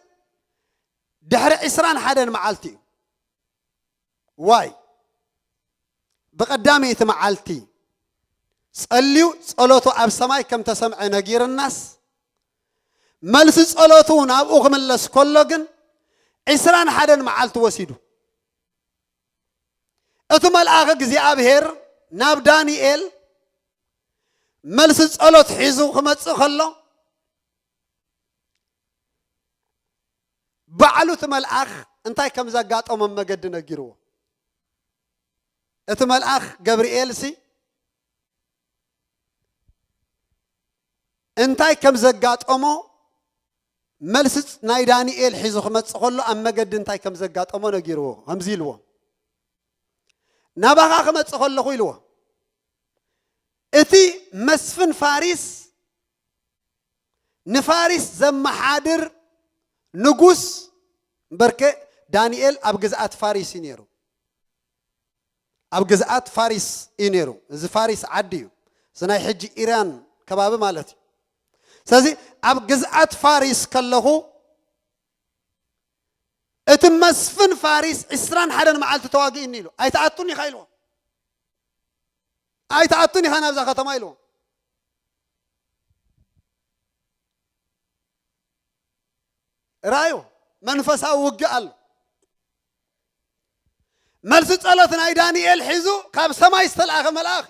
ድሕሪ ዕስራን ሓደን መዓልቲ እዩ። ዋይ፣ ብቐዳመይቲ መዓልቲ ጸልዩ ጸሎቱ ኣብ ሰማይ ከም ተሰምዐ ነጊርናስ፣ መልሲ ጸሎቱ ናብኡ ክምለስ ከሎ ግን ዕስራን ሓደን መዓልቲ ወሲዱ። እቲ መልኣኽ እግዚኣብሔር ናብ ዳንኤል መልሲ ጸሎት ሒዙ ክመጽእ ከሎ፣ ባዕሉ እቲ መልኣኽ እንታይ ከም ዘጋጠሞ መገዲ ነጊርዎ። እቲ መልኣኽ ገብርኤልሲ እንታይ ከም ዘጋጠሞ፣ መልሲ ናይ ዳንኤል ሒዙ ክመጽእ ከሎ ኣብ መገዲ እንታይ ከም ዘጋጠሞ ነጊርዎ። ከምዚ ኢልዎ፣ ናባኻ ክመጽእ ከለኹ ኢልዎ፣ እቲ መስፍን ፋሪስ፣ ንፋሪስ ዘመሓድር ንጉስ፣ እምበርከ ዳንኤል ኣብ ግዝኣት ፋሪስ እዩ ነይሩ። ኣብ ግዝኣት ፋሪስ እዩ ነይሩ። እዚ ፋሪስ ዓዲ እዩ። እዚ ናይ ሕጂ ኢራን ከባቢ ማለት እዩ። ስለዚ ኣብ ግዝኣት ፋሪስ ከለኹ፣ እቲ መስፍን ፋሪስ ዕስራን ሓደን መዓልቲ ተዋጊእኒ ኢሉ። ኣይትኣቱን ኢኻ ኢልዎ። ኣይትኣቱን ኢኻ ናብዛ ከተማ ኢልዎ። ራእዩ መንፈሳዊ ውግእ ኣሎ። መልሲ ጸሎት ናይ ዳንኤል ሒዙ ካብ ሰማይ ዝተላእኸ መልኣኽ።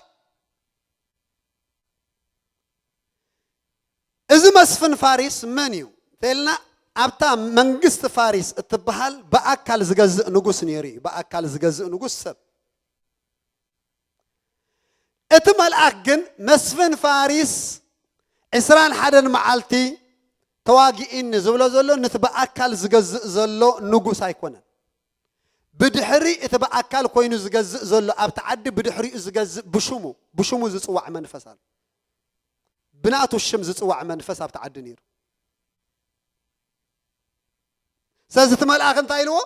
እዚ መስፍን ፋሪስ መን እዩ እንተልና፣ ኣብታ መንግስቲ ፋሪስ እትበሃል ብኣካል ዝገዝእ ንጉስ ነይሩ እዩ። ብኣካል ዝገዝእ ንጉስ ሰብ። እቲ መልኣኽ ግን መስፍን ፋሪስ ዕስራን ሓደን መዓልቲ ተዋጊእኒ ዝብሎ ዘሎ ነቲ ብኣካል ዝገዝእ ዘሎ ንጉስ ኣይኮነን። ብድሕሪ እቲ ብኣካል ኮይኑ ዝገዝእ ዘሎ ኣብቲ ዓዲ ብድሕሪኡ ዝገዝእ ብሽሙ፣ ብሽሙ ዝጽዋዕ መንፈስ ኣሎ። ብናቱ ሽም ዝጽዋዕ መንፈስ ኣብቲ ዓዲ ነይሩ። ስለዚ እቲ መልኣኽ እንታይ ኢልዎ?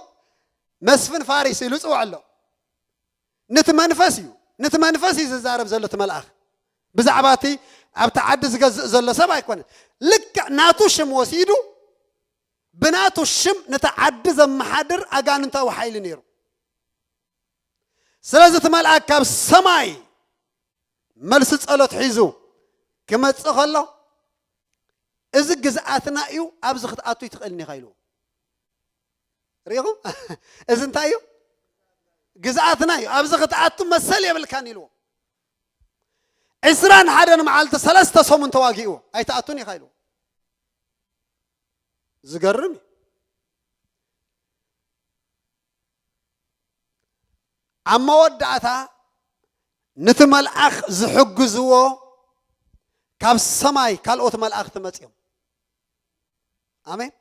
መስፍን ፋሪስ ኢሉ ጽውዕ ኣሎ። ነቲ መንፈስ እዩ፣ ነቲ መንፈስ እዩ ዝዛረብ ዘሎ እቲ መልኣኽ። ብዛዕባ እቲ ኣብቲ ዓዲ ዝገዝእ ዘሎ ሰብ ኣይኮነን። ልክዕ ናቱ ሽም ወሲዱ ብናቱ ሽም ነቲ ዓዲ ዘመሓድር ኣጋንንታዊ ሓይሊ ነይሩ። ስለዚ እቲ መልኣክ ካብ ሰማይ መልሲ ጸሎት ሒዙ ክመጽእ ከሎ፣ "እዚ ግዝኣትና እዩ፣ ኣብዚ ክትኣቱ ኣይትኽእልን ኢኻ" ኢልዎ። ርኢኹም? "እዚ እንታይ እዩ? ግዝኣትና እዩ፣ ኣብዚ ክትኣቱ መሰል የብልካን" ኢልዎ። ዕስራን ሓደን መዓልቲ ሰለስተ ሰሙን ተዋጊእዎ፣ "ኣይትኣቱን ኢኻ" ኢልዎ። ዝገርም እዩ። ኣብ መወዳእታ ነቲ መልኣኽ ዝሕግዝዎ ካብ ሰማይ ካልኦት መላእኽቲ መጺኦም። ኣሜን።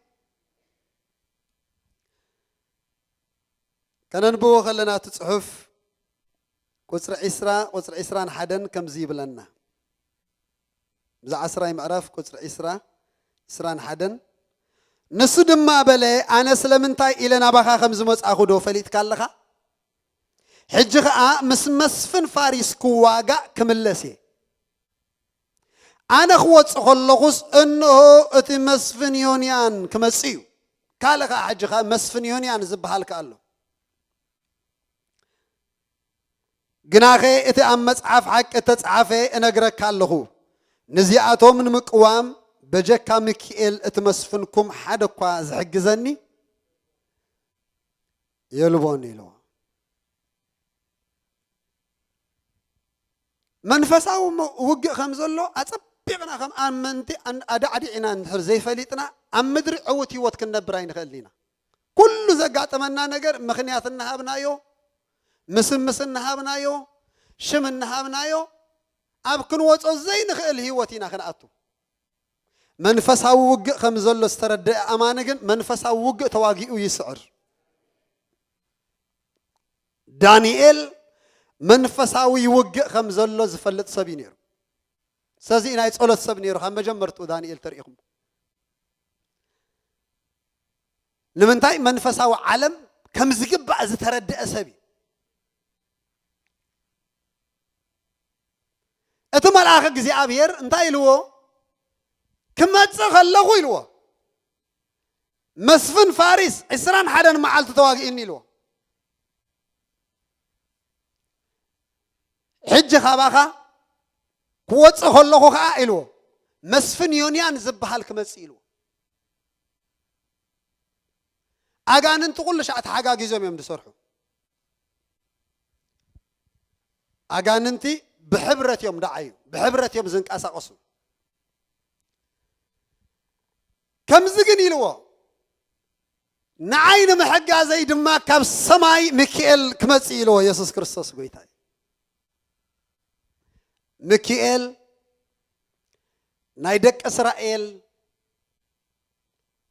ከነንብቦ ከለና እቲ ጽሑፍ ቁጽሪ ዒስራ፣ ቁጽሪ ዒስራን ሓደን ከምዚ ይብለና። እዛ ዓስራይ ምዕራፍ ቁጽሪ ዒስራ፣ ዒስራን ሓደን። ንሱ ድማ በለ፣ "ኣነ ስለምንታይ ኢለ ናባኻ ከም ዝመጻእኹ ዶ ፈሊጥካ ኣለኻ? ሕጂ ኸኣ ምስ መስፍን ፋሪስ ክዋጋእ ክምለስ እየ። ኣነ ክወጽእ ከለኹስ፣ እንሆ እቲ መስፍን ዮንያን ክመጽእ እዩ። ካልእ ኸኣ ሕጂ ኸኣ መስፍን ዮንያን ዝበሃል ከኣ ኣሎ። ግናኸ እቲ ኣብ መጽሓፍ ሓቂ እተጻሕፈ እነግረካ ኣለኹ፣ ነዚኣቶም ንምቅዋም በጀካ ሚኪኤል እቲ መስፍንኩም ሓደ እኳ ዝሕግዘኒ የልቦን ኢልዎ። መንፈሳዊ ሞ-፣ ውግእ ከም ዘሎ ኣጸቢቕና ከም ኣመንቲ ኣን-፣ ኣዳዕዲዕና እንድሕር ዘይፈሊጥና፣ ኣብ ምድሪ ዕዉት ህይወት ክንነብር ኣይንኽእልን ኢና። ኩሉ ዘጋጠመና ነገር ምኽንያት እናሃብናዮ፣ ምስምስ እናሃብናዮ፣ ሽም እናሃብናዮ፣ ኣብ ክንወጾ ዘይንኽእል ህይወት ኢና ክንኣቱ። መንፈሳዊ ውግእ ከም ዘሎ ዝተረደአ ኣማኒ ግን መንፈሳዊ ውግእ ተዋጊኡ ይስዕር። ዳንኤል መንፈሳዊ ውግእ ከም ዘሎ ዝፈልጥ ሰብ እዩ ነይሩ። ስለዚ ናይ ጸሎት ሰብ ነይሩ ካብ መጀመርትኡ ዳንኤል ተሪኢኹም። ንምንታይ? መንፈሳዊ ዓለም ከም ዝግባእ ዝተረደአ ሰብ እዩ። እቲ መልኣኽ እግዚኣብሔር እንታይ ኢልዎ? ክመጽእ ከለኹ ኢልዎ፣ መስፍን ፋሪስ ዕስራን ሓደን መዓልቲ ተዋጊእኒ ኢልዎ። ሕጂ ካባኻ ክወጽእ ከለኹ ኸዓ ኢልዎ፣ መስፍን ዮንያን ዝበሃል ክመጽእ ኢልዎ። ኣጋንንቲ ኩሉ ሻዕ ተሓጋጊዞም እዮም ዝሰርሑ። ኣጋንንቲ ብሕብረት እዮም ደዓዩ፣ ብሕብረት እዮም ዝንቀሳቐሱ። ከምዚ ግን ኢልዎ፣ ንዓይ ንምሕጋዘይ ድማ ካብ ሰማይ ሚኪኤል ክመጽእ ኢልዎ። የሱስ ክርስቶስ ጎይታ እዩ። ሚኪኤል ናይ ደቂ እስራኤል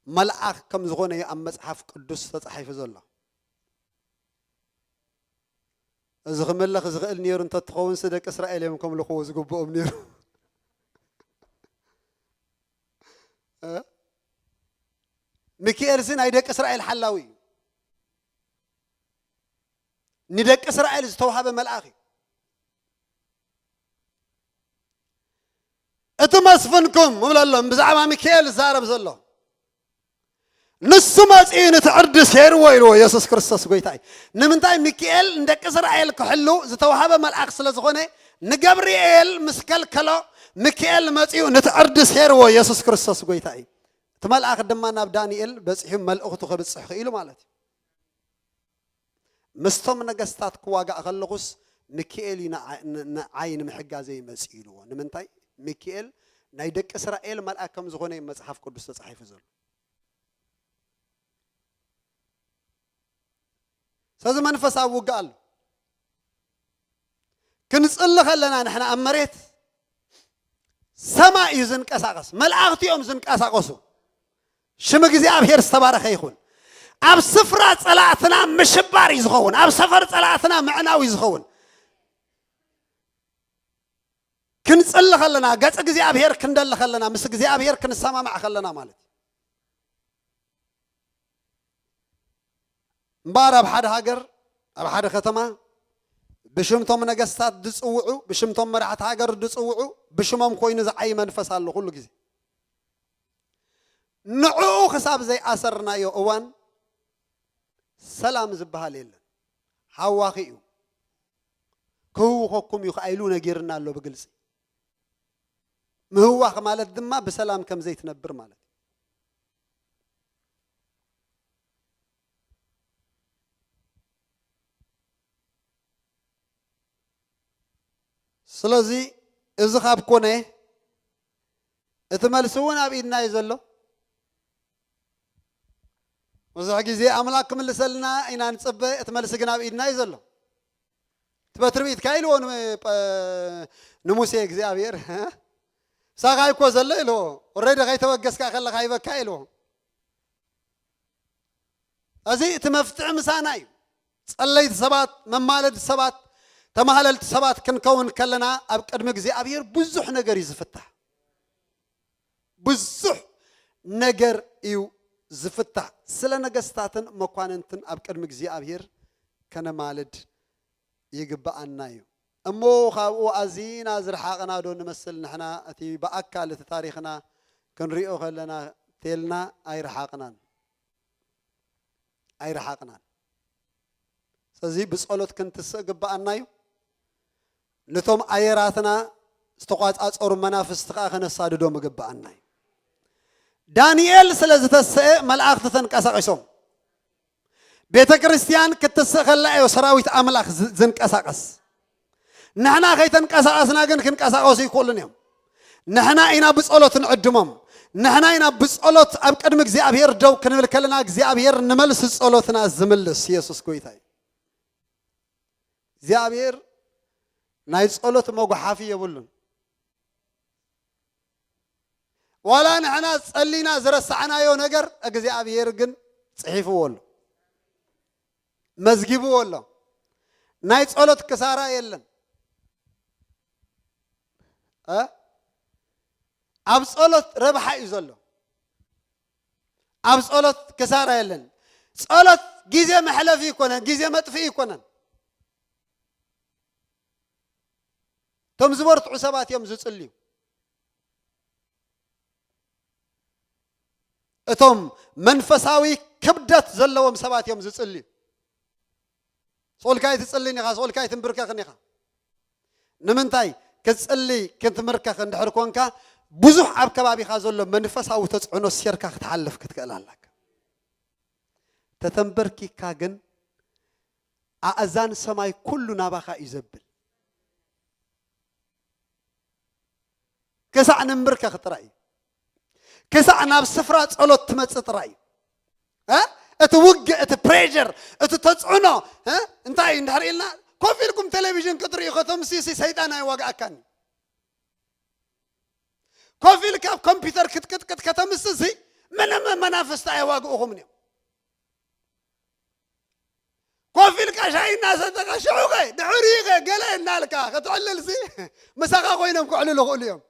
መልኣኽ ከም ዝኾነ እዩ ኣብ መጽሓፍ ቅዱስ ተጻሒፉ ዘሎ። እዚ ክምለኽ ዝኽእል ነይሩ እንተትኸውን ሲ ደቂ እስራኤል እዮም ከምልኽዎ ዝግብኦም ነይሩ። እ? ሚኪኤል ሲ ናይ ደቂ እስራኤል ሓላዊ እዩ። ንደቂ እስራኤል ዝተዋሃበ መልኣኽ እዩ። እቲ መስፍንኩም ምብለሎም ብዛዕባ ሚካኤል ዝዛረብ ዘሎ ንሱ መጺኡ ነቲ ዕርዲ ሴርዎ ኢልዎ። የሱስ ክርስቶስ ጎይታ እዩ። ንምንታይ? ሚካኤል ንደቂ እስራኤል ክሕሉ ዝተዋሃበ መልኣኽ ስለ ዝኾነ ንገብርኤል ምስ ከልከሎ ሚካኤል መጺኡ ነቲ ዕርዲ ሴርዎ። የሱስ ክርስቶስ ጎይታ እዩ። እቲ መልኣኽ ድማ ናብ ዳንኤል በጺሑ መልእኽቱ ከብጽሕ ክኢሉ ማለት እዩ። ምስቶም ነገስታት ክዋጋእ ከለኹስ ሚካኤል እዩ ንዓ-፣ ን-፣ ንዓይ ንምሕጋዘይ መጺኡ ኢልዎ። ንምንታይ? ሚካኤል ናይ ደቂ እስራኤል መልኣክ ከም ዝኾነ እዩ መጽሓፍ ቅዱስ ተጻሒፉ ዘሎ። ስለዚ መንፈሳዊ ውግእ ኣሎ። ክንጽሊ ከለና ንሕና ኣብ መሬት ሰማይ እዩ ዝንቀሳቐስ፣ መላእኽቲ እዮም ዝንቀሳቐሱ። ሽም እግዚኣብሔር ዝተባረኸ ይኹን። ኣብ ስፍራ ጸላእትና ምሽባር እዩ ዝኸውን፣ ኣብ ሰፈር ጸላእትና ምዕናው እዩ ዝኸውን። ክንጽሊ ከለና፣ ገጽ እግዚኣብሔር ክንደሊ ከለና፣ ምስ እግዚኣብሔር ክንሰማማዕ ከለና ማለት እዩ። እምበኣር ኣብ ሓደ ሃገር፣ ኣብ ሓደ ከተማ ብሽምቶም ነገስታት ዝጽውዑ፣ ብሽምቶም መራሕቲ ሃገር ዝጽውዑ፣ ብሽሞም ኮይኑ ዝዓይ መንፈስ ኣሎ ኩሉ ግዜ። ንዕኡ ክሳብ ዘይኣሰርናዮ እዋን ሰላም ዝበሃል የለን። ሃዋኺ እዩ። ክህውኸኩም እዩ ከኣ ኢሉ ነጊርና ኣሎ ብግልጺ። ምህዋኽ ማለት ድማ ብሰላም ከም ዘይትነብር ማለት እዩ። ስለዚ እዚ ካብ ኮነ እቲ መልሲ እውን ኣብ ኢድና እዩ ዘሎ። ብዙሕ ግዜ ኣምላኽ ክምልሰልና ኢና ንጽበ፣ እቲ መልሲ ግን ኣብ ኢድና እዩ ዘሎ። እቲ በትሪ ብኢድካ ኢልዎ ን-፣ ጳ-፣ ንሙሴ እግዚኣብሔር፣ "ምሳኻ እኮ ዘሎ" ኢልዎ። ኦልሬዲ ከይተበገስካ ከለኻ ሂበካ ኢልዎ። እዚ እቲ መፍትሒ ምሳና እዩ። ጸለይቲ ሰባት፣ መማለድቲ ሰባት፣ ተማህለልቲ ሰባት ክንከውን ከለና ኣብ ቅድሚ እግዚኣብሔር ብዙሕ ነገር እዩ ዝፍታሕ። ብዙሕ ነገር እዩ ዝፍታሕ። ስለ ነገስታትን መኳንንትን ኣብ ቅድሚ እግዚኣብሔር ከነማልድ ይግብኣና እዩ። እሞ ካብኡ ኣዚና ዝረሓቕና ዶ ንመስል ንሕና? እቲ ብኣካል እቲ ታሪኽና ክንሪኦ ከለና፣ ተልና ኣይረሓቕናን፣ ኣይረሓቕናን። ስለዚ ብጸሎት ክንትስእ ግብኣና እዩ። ነቶም ኣየራትና ዝተቋጻጸሩ መናፍስቲ ከኣ ከነሳድዶም ይግብኣና እዩ። ዳንኤል ስለ ዝተስአ መላእኽቲ ተንቀሳቒሶም። ቤተ ክርስቲያን ክትስእ ከላ እዩ ሰራዊት ኣምላኽ ዝ-፣ ዝንቀሳቐስ። ንሕና ከይተንቀሳቐስና ግን ክንቀሳቐሱ ይክእሉን እዮም። ንሕና ኢና ብጸሎት ንዕድሞም። ንሕና ኢና ብጸሎት ኣብ ቅድሚ እግዚኣብሔር ደው ክንብል ከለና እግዚኣብሔር ንመልሲ ጸሎትና ዝምልስ። ኢየሱስ ጎይታ እዩ። እግዚኣብሔር ናይ ጸሎት መጉሓፊ የብሉን። ዋላ ንሕና ጸሊና ዝረሳዕናዮ ነገር እግዚኣብሔር ግን ጽሒፍዎ ኣሎ፣ መዝጊብዎ ኣሎ። ናይ ጸሎት ክሳራ የለን። እ? ኣብ ጸሎት ረብሓ እዩ ዘሎ። ኣብ ጸሎት ክሳራ የለን። ጸሎት ግዜ መሕለፊ ይኮነን፣ ግዜ መጥፍኢ ይኮነን። እቶም ዝበርትዑ ሰባት እዮም ዝጽልዩ። እቶም መንፈሳዊ ክብደት ዘለዎም ሰባት እዮም ዝጽልዩ። ስቕ ኢልካ ኣይትጽልን ኢኻ፣ ስቕ ኢልካ ኣይትንብርከኽን ኢኻ። ንምንታይ? ክትጽሊ ክትምርከኽ እንድሕር ኮንካ፣ ብዙሕ ኣብ ከባቢኻ ዘሎ መንፈሳዊ ተጽዕኖ ሴርካ ክትሓልፍ ክትክእል ኣለካ። ተተንበርኪካ ግን፣ ኣእዛን ሰማይ ኩሉ ናባኻ እዩ ዘብል። ክሳዕ ንንብርከኽ ጥራይ እዩ። ክሳዕ ናብ ስፍራ ጸሎት ትመጽእ ጥራይ እዩ። እ? እቲ ውግእ፣ እቲ ፕሬሸር፣ እቲ ተጽዕኖ፣ እ? እንታይ እዩ እንድሕር ኢልና፣ ኮፍ ኢልኩም ቴሌቪዥን ክትርእዩ ከተምስሲ ሰይጣን ኣይዋግኣካን እዩ። ኮፍ ኢልካ ኣብ ኮምፒውተር ክትቅጥቅጥ ከተምስሲ ምንም መናፍስቲ ኣይዋግኡኹምን እዮም። ኮፍ ኢልካ ሻሂ እናሰተኻ ሽዑኸ ድሕሪኸ ገለ እናልካ ክትዕልልሲ ምሳኻ ኮይኖም ክዕልሉ ይኽእሉ እዮም።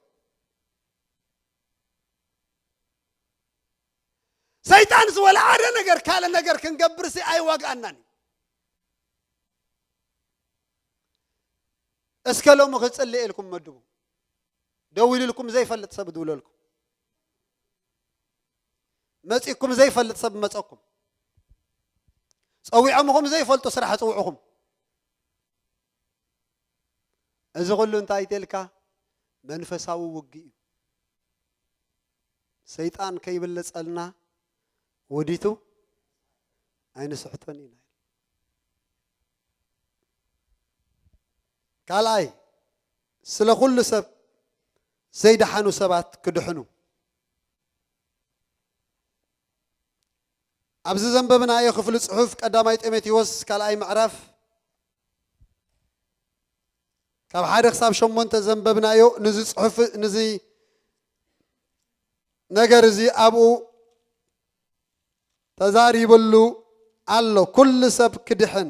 ሰይጣን ዝበለ ሓደ ነገር ካልእ ነገር ክንገብርሲ ኣይዋግኣናን እዩ። እስከ ሎሚ ክጽልእ ኢልኩም መድቡ። ደው ኢልልኩም ዘይፈልጥ ሰብ ድውለልኩም። መጺእኩም ዘይፈልጥ ሰብ መጸኩም። ጸዊዖምኹም ዘይፈልጡ ስራሕ ጽውዕኹም። እዚ ኩሉ እንታይ ተልካ? መንፈሳዊ ውግእ እዩ። ሰይጣን ከይብለጸልና ወዲቱ ኣይንስሕቶን ኢና። ካልኣይ፣ ስለ ኩሉ ሰብ ዘይደሓኑ ሰባት ክድሕኑ። ኣብዚ ዘንበብናዮ ክፍሊ ጽሑፍ ቀዳማይ ጢሞቴዎስ ካልኣይ ምዕራፍ ካብ ሓደ ክሳብ ሸሞንተ ዘንበብናዮ፣ ንዚ ጽሑፍ፣ ንዚ ነገር እዚ ኣብኡ ተዛሪብሉ ኣሎ። ኩሉ ሰብ ክድሕን፣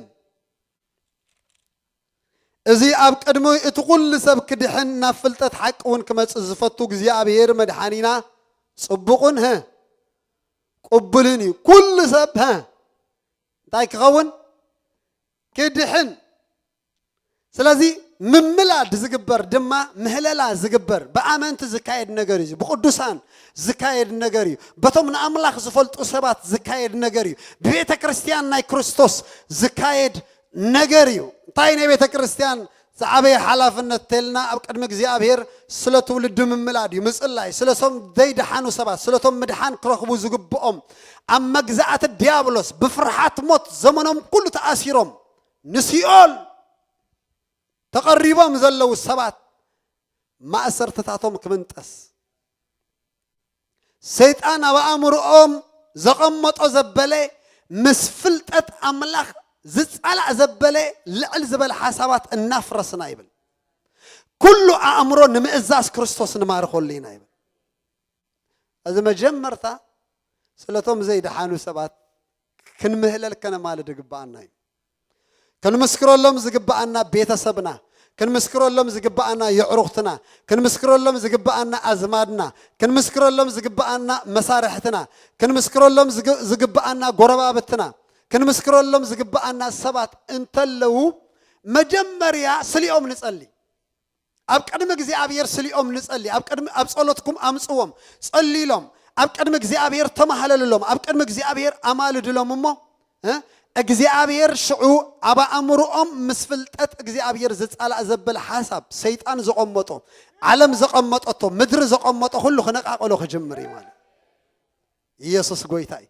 እዚ ኣብ ቅድሚ እቲ ኩሉ ሰብ ክድሕን ናብ ፍልጠት ሓቂ እውን ክመጽእ ዝፈቱ እግዚኣብሔር መድሓኒና ጽቡቕን፣ ሀ፣ ቅቡልን እዩ። ኩሉ ሰብ፣ ሀ፣ እንታይ ክኸውን? ክድሕን። ስለዚ ምምላድ ዝግበር ድማ፣ ምህለላ ዝግበር ብኣመንቲ ዝካየድ ነገር እዩ። ብቅዱሳን ዝካየድ ነገር እዩ። በቶም ንኣምላኽ ዝፈልጡ ሰባት ዝካየድ ነገር እዩ። ብቤተ ክርስቲያን ናይ ክርስቶስ ዝካየድ ነገር እዩ። እንታይ ናይ ቤተ ክርስቲያን ዝዓበየ ሓላፍነት ተልና ኣብ ቅድሚ እግዚኣብሔር ስለ ትውልዲ ምምላድ እዩ። ምጽላይ፣ ስለቶም ዘይደሓኑ ሰባት፣ ስለቶም ምድሓን ክረኽቡ ዝግብኦም፣ ኣብ መግዛእቲ ዲያብሎስ ብፍርሃት ሞት ዘመኖም ኩሉ ተኣሲሮም ንሲኦል ተቐሪቦም ዘለዉ ሰባት ማእሰርትታቶም ክምንጠስ፣ ሰይጣን ኣብ ኣእምሮኦም ዘቐመጦ ዘበለ ምስ ፍልጠት ኣምላኽ ዝጻላእ ዘበለ ልዕል ዝበለ ሓሳባት እናፍረስና ይብል። ኩሉ ኣእምሮ ንምእዛዝ ክርስቶስ ንማርኸሉ ኢና ይብል። እዚ መጀመርታ ስለቶም ዘይደሓኑ ሰባት ክንምህለል ከነማልድ ይግብኣና እዩ። ክንምስክረሎም ዝግብኣና ቤተሰብና፣ ክንምስክረሎም ዝግብኣና የዕሩኽትና፣ ክንምስክረሎም ዝግብኣና ኣዝማድና፣ ክንምስክረሎም ዝግብኣና መሳርሕትና፣ ክንምስክረሎም ዝግ-፣ ዝግብኣና ጎረባብትና፣ ክንምስክረሎም ዝግብኣና ሰባት እንተለዉ፣ መጀመርያ ስሊኦም ንጸሊ። ኣብ ቅድሚ እግዚኣብሔር ስሊኦም ንጸሊ። ኣብ ቅድሚ፣ ኣብ ጸሎትኩም ኣምጽዎም። ጸልይሎም። ኣብ ቅድሚ እግዚኣብሔር ተማህለልሎም። ኣብ ቅድሚ እግዚኣብሔር ኣማልድሎም እሞ፣ እ፣ እግዚኣብሔር ሽዑ ኣብ ኣእምሮኦም ምስ ፍልጠት እግዚኣብሔር ዝጻላእ ዘበለ ሓሳብ ሰይጣን ዘቐመጦ፣ ዓለም ዘቐመጠቶ፣ ምድሪ ዘቐመጦ ኩሉ ክነቃቕሎ ክጅምር እዩ ማለት። ኢየሱስ ጎይታ እዩ።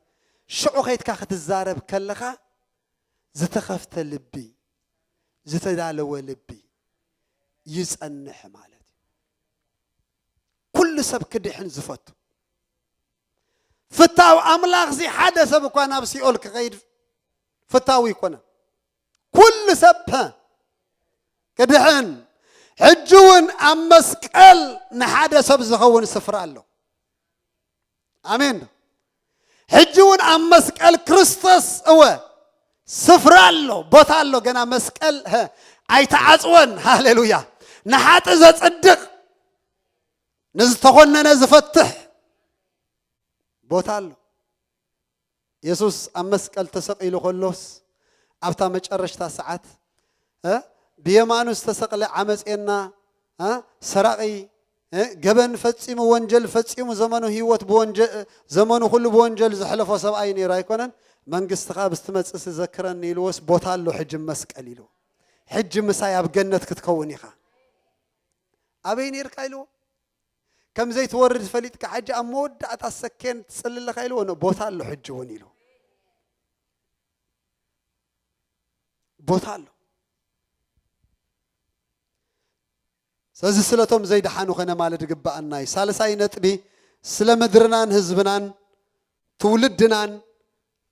ሽዑ ከይድካ ክትዛረብ ከለኻ ዝተኸፍተ ልቢ፣ ዝተዳለወ ልቢ ይጸንሕ ማለት እዩ። ኩሉ ሰብ ክድሕን ዝፈቱ ፍታው ኣምላኽ ዚ ሓደ ሰብ እኳ ናብ ሲኦል ክኸይድ ፍታው ይኮነን። ኩሉ ሰብ ክድሕን። ሕጂ እውን ኣብ መስቀል ንሓደ ሰብ ዝኸውን ስፍራ ኣሎ። ኣሜን። ሕጂ እውን ኣብ መስቀል ክርስቶስ እወ ስፍራ ኣሎ፣ ቦታ ኣሎ። ገና መስቀል ሀ ኣይተዓጽወን። ሃሌሉያ። ንሓጢእ ዘጽድቕ፣ ንዝተኾነነ ዝፈትሕ ቦታ ኣሎ። የሱስ ኣብ መስቀል ተሰቒሉ ከሎስ ኣብታ መጨረሽታ ሰዓት እ ብየማኑ ዝተሰቕለ ዓመጼና እ ሰራቒ እ ገበን ፈጺሙ፣ ወንጀል ፈጺሙ፣ ዘመኑ ህይወት ብወንጀ-፣ ዘመኑ ኩሉ ብወንጀል ዘሕለፎ ሰብኣይ ነይሩ ኣይኮነን። መንግስትኻ ብስትመጽእ ዘክረኒ ኢልዎስ ቦታ ኣሎ ሕጂ መስቀል ኢሉ። ሕጂ ምሳይ ኣብ ገነት ክትከውን ኢኻ። ኣበይ ነይርካ ኢልዎ። ከም ዘይትወርድ ፈሊጥካ ሕጂ ኣብ መወዳእታ ሰኬንድ ትጽሊ ኣለኻ ኢልዎ። ኖ፣ ቦታ ኣሎ ሕጂ እውን ኢሉ። ቦታ ኣሎ። ስለዚ ስለቶም ዘይደሓኑ ከነማልድ ግባኣና እዩ። ሳልሳይ ነጥቢ፣ ስለ ምድርናን ህዝብናን ትውልድናን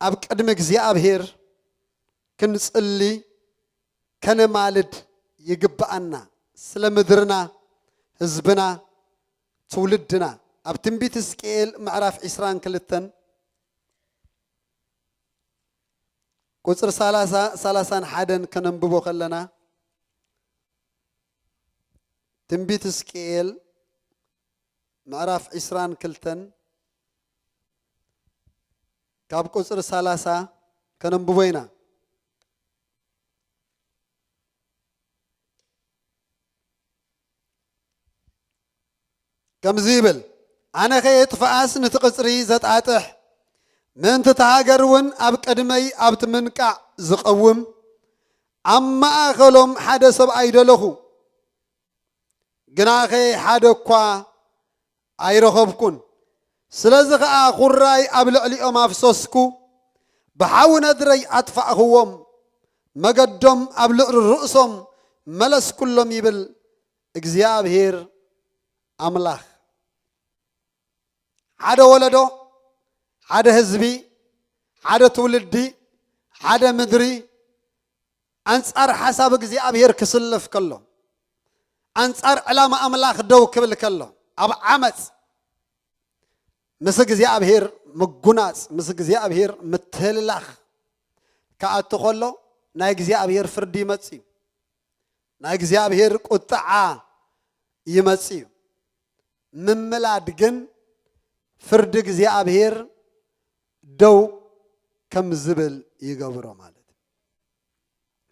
ኣብ ቅድሚ እግዚኣብሔር ክንጽሊ ከነማልድ ይግባኣና። ስለ ምድርና፣ ህዝብና፣ ትውልድና። ኣብ ትንቢት ሕዝቅኤል ምዕራፍ ዒስራን ክልተን ቁጽሪ ሰላሳ፣ ሰላሳን ሓደን ከነንብቦ ከለና፣ ትንቢት ሕዝቅኤል ምዕራፍ ዒስራን ክልተን ካብ ቁጽሪ ሰላሳ ከነንብቦ ኢና። ከምዚ ይብል፣ ኣነ ኸየጥፍኣስ ነቲ ቕጽሪ ዘጣጥሕ፣ ምእንቲ እታ ሃገር እውን ኣብ ቅድመይ ኣብቲ ምንቃዕ ዝቐውም፣ ኣብ ማእኸሎም ሓደ ሰብ ኣይደለኹ፣ ግናኸ ሓደ እኳ ኣይረኸብኩን። ስለዚ ኸኣ ኹራይ ኣብ ልዕሊኦም ኣፍሰስኩ፣ ብሓዊ ነድረይ ኣጥፋእኽዎም፣ መገዶም ኣብ ልዕሊ ርእሶም መለስኩሎም ይብል እግዚኣብሔር ኣምላኽ። ሓደ ወለዶ፣ ሓደ ህዝቢ፣ ሓደ ትውልዲ፣ ሓደ ምድሪ ኣንጻር ሓሳብ እግዚኣብሔር ክስለፍ ከሎ፣ ኣንጻር ዕላማ ኣምላኽ ደው ክብል ከሎ፣ ኣብ ዓመጽ ምስ እግዚኣብሔር ምጉናጽ፣ ምስ እግዚኣብሔር ምትህልላኽ ክኣቱ ከሎ፣ ናይ እግዚኣብሔር ፍርዲ ይመጽእ እዩ። ናይ እግዚኣብሔር ቁጥዓ ይመጽእ እዩ። ምምላድ ግን ፍርዲ እግዚኣብሔር ደው ከም ዝብል ይገብሮ ማለት እዩ።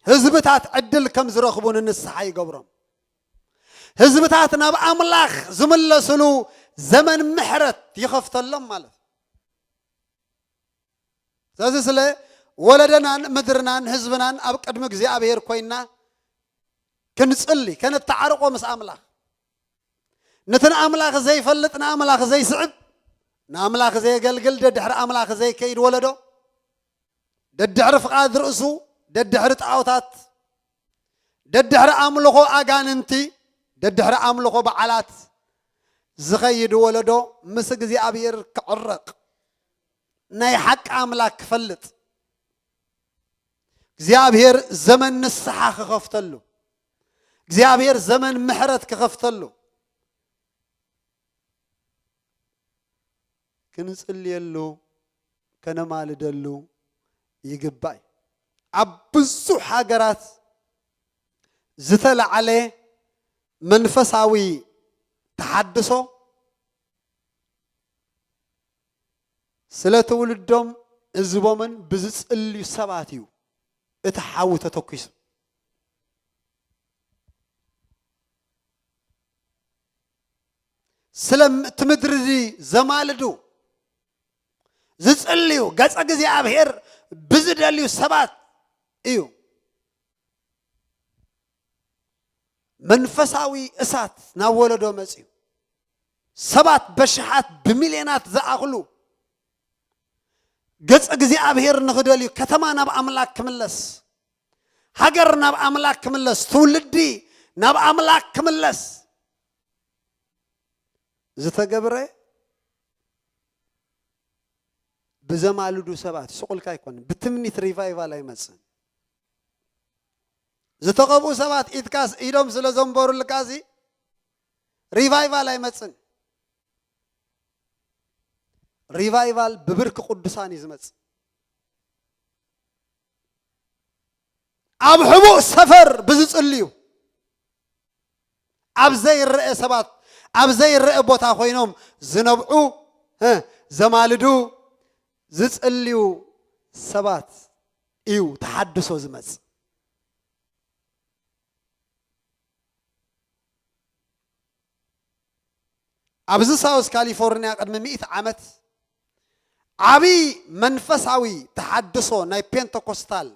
ህዝብታት ዕድል ከም ዝረኽቡ ንንስሓ ይገብሮም። ህዝብታት ናብ ኣምላኽ ዝምለስሉ ዘመን ምሕረት ይኸፍተሎም ማለት እዩ። ስለዚ ስለ ወለደናን ምድርናን ህዝብናን ኣብ ቅድሚ እግዚኣብሔር ኮይና ክንጽሊ፣ ከነተዓርቆ ምስ ኣምላኽ። ነቲ ንኣምላኽ ዘይፈልጥ፣ ንኣምላኽ ዘይስዕብ፣ ንኣምላኽ ዘየገልግል፣ ደድሕሪ ኣምላኽ ዘይከይድ ወለዶ፣ ደድሕሪ ፍቓድ ርእሱ፣ ደድሕሪ ጣዖታት፣ ደድሕሪ ኣምልኾ ኣጋንንቲ፣ ደድሕሪ ኣምልኾ በዓላት ዝኸይድ ወለዶ ምስ እግዚኣብሔር ክዕረቕ፣ ናይ ሓቂ ኣምላኽ ክፈልጥ፣ እግዚኣብሔር ዘመን ንስሓ ክኸፍተሉ፣ እግዚኣብሔር ዘመን ምሕረት ክኸፍተሉ ክንጽልየሉ፣ ከነማልደሉ ይግባእ። ኣብ ብዙሕ ሃገራት ዝተላዕለ መንፈሳዊ ተሓድሶ ስለ ትውልዶም ህዝቦምን ብዝጽልዩ ሰባት እዩ እቲ ሓዊ ተተኲሱ። ስለ እቲ ምድሪ እዚ ዘማልዱ፣ ዝጽልዩ፣ ገጸ እግዚኣብሔር ብዝደልዩ ሰባት እዩ። መንፈሳዊ እሳት ናብ ወለዶ መጽዩ። ሰባት በሽሓት ብሚልዮናት ዝኣኽሉ ገጽ እግዚኣብሔር ንኽደልዩ፣ ከተማ ናብ ኣምላኽ ክምለስ፣ ሃገር ናብ ኣምላኽ ክምለስ፣ ትውልዲ ናብ ኣምላኽ ክምለስ ዝተገብረ ብዘማልዱ ሰባት፣ ስቑልካ ኣይኮነን። ብትምኒት ሪቫይቫል ኣይመጽን። ዝተቐብኡ ሰባት ኢድካስ፣ ኢዶም ስለ ዘንበሩልካሲ ሪቫይቫል ኣይመጽን። ሪቫይቫል ብብርኪ ቅዱሳን እዩ ዝመጽእ። ኣብ ሕቡእ ሰፈር ብዝጽልዩ፣ ኣብ ዘይረአ ሰባት፣ ኣብ ዘይረአ ቦታ ኮይኖም ዝነብዑ፣ እ፣ ዘማልዱ፣ ዝጽልዩ ሰባት እዩ ተሓድሶ ዝመጽእ። ኣብዚ ሳውዝ ካሊፎርኒያ ቅድሚ ሚእቲ ዓመት ዓቢ መንፈሳዊ ተሓድሶ ናይ ፔንተኮስታል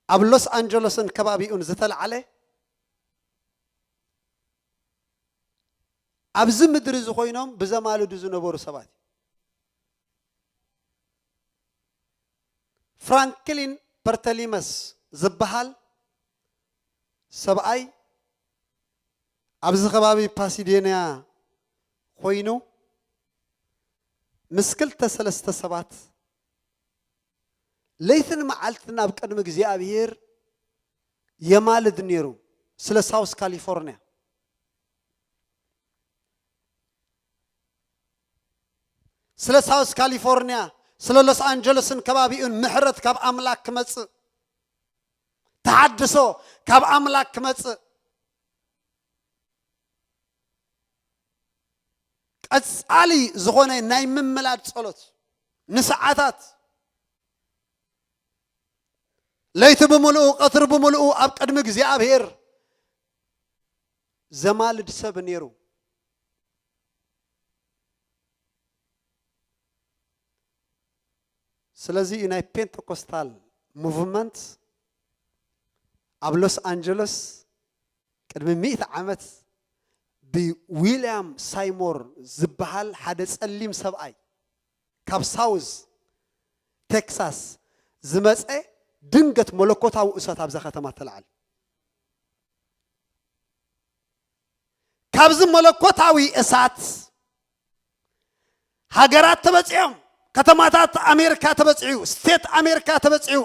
ኣብ ሎስ ኣንጀለስን ከባቢኡን ዝተላዕለ፣ ኣብዚ ምድሪ እዚ ኮይኖም ብዘማልዱ ዝነበሩ ሰባት። ፍራንክሊን በርተሊመስ ዝበሃል ሰብኣይ ኣብዚ ከባቢ ፓሲዴንያ ኮይኑ ምስ ክልተ ሰለስተ ሰባት ለይትን መዓልትን ኣብ ቅድሚ እግዚኣብሔር የማልድ ነይሩ። ስለ ሳውስ ካሊፎርኒያ፣ ስለ ሳውስ ካሊፎርኒያ፣ ስለ ሎስ ኣንጀለስን ከባቢኡን ምሕረት ካብ ኣምላኽ ክመጽእ፣ ተሓድሶ ካብ ኣምላኽ ክመጽእ፣ ቀጻሊ ዝኾነ ናይ ምምላድ ጸሎት ንሰዓታት፣ ለይቲ ብምልኡ፣ ቀትሪ ብምልኡ ኣብ ቅድሚ እግዚኣብሔር ዘማልድ ሰብ ነይሩ። ስለዚ እዩ ናይ ፔንተኮስታል ሙቭመንት ኣብ ሎስ ኣንጀለስ ቅድሚ ሚእቲ ዓመት ብዊልያም ሳይሞር ዝበሃል ሓደ ጸሊም ሰብኣይ ካብ ሳውዝ ቴክሳስ ዝመጸ ድንገት መለኮታዊ እሳት ኣብዛ ከተማ ተላዕለ። ካብዚ መለኮታዊ እሳት ሃገራት ተበጺሖም፣ ከተማታት ኣሜሪካ ተበጺሑ፣ ስቴት ኣሜሪካ ተበጺሑ።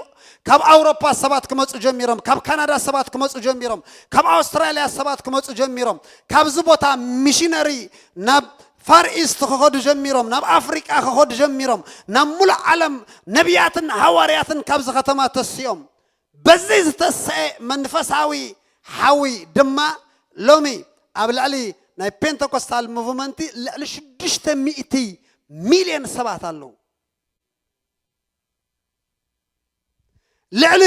ካብ ኣውሮፓ ሰባት ክመጹ ጀሚሮም፣ ካብ ካናዳ ሰባት ክመጹ ጀሚሮም፣ ካብ ኣውስትራልያ ሰባት ክመጹ ጀሚሮም። ካብዚ ቦታ ሚሽነሪ ናብ ፋር ኢስት ክኸዱ ጀሚሮም፣ ናብ ኣፍሪቃ ክኸዱ ጀሚሮም፣ ናብ ሙሉእ ዓለም ነቢያትን ሃዋርያትን ካብዚ ከተማ ተሲኦም። በዚ ዝተሰአ መንፈሳዊ ሓዊ ድማ ሎሚ ኣብ ልዕሊ ናይ ፔንተኮስታል ሙቭመንቲ ልዕሊ ሽዱሽተ ሚእቲ ሚልዮን ሰባት ኣለዉ። ልዕሊ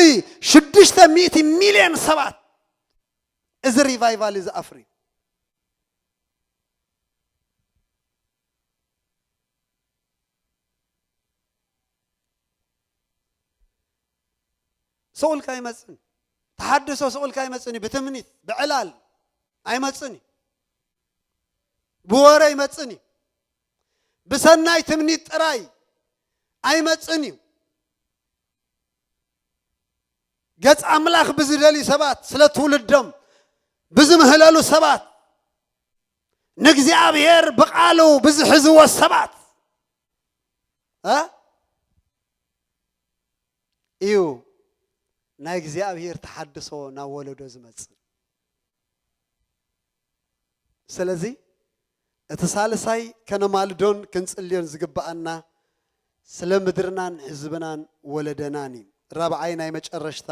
ሽዱሽተ ሚእቲ ሚልዮን ሰባት እዚ ሪቫይቫል እዚ ኣፍርዩ። ስቕ ኢልካ ኣይመጽእን። ተሓድሶ ስቕ ኢልካ ኣይመጽእን እዩ። ብትምኒት፣ ብዕላል ኣይመጽእን እዩ። ብወረ ኣይመጽእን እዩ። ብሰናይ ትምኒት ጥራይ ኣይመጽእን እዩ። ገጽ ኣምላኽ ብዝደልዩ ሰባት፣ ስለ ትውልዶም ብዝምህለሉ ሰባት፣ ንእግዚኣብሔር ብቓሉ ብዝሕዝዎ ሰባት፣ እ? እዩ ናይ እግዚኣብሔር ተሓድሶ ናብ ወለዶ ዝመጽእ። ስለዚ እቲ ሳልሳይ ከነማልዶን ክንጽልዮን ዝግብኣና ስለ ምድርናን ህዝብናን ወለደናን እዩ። ራብዓይ ናይ መጨረሽታ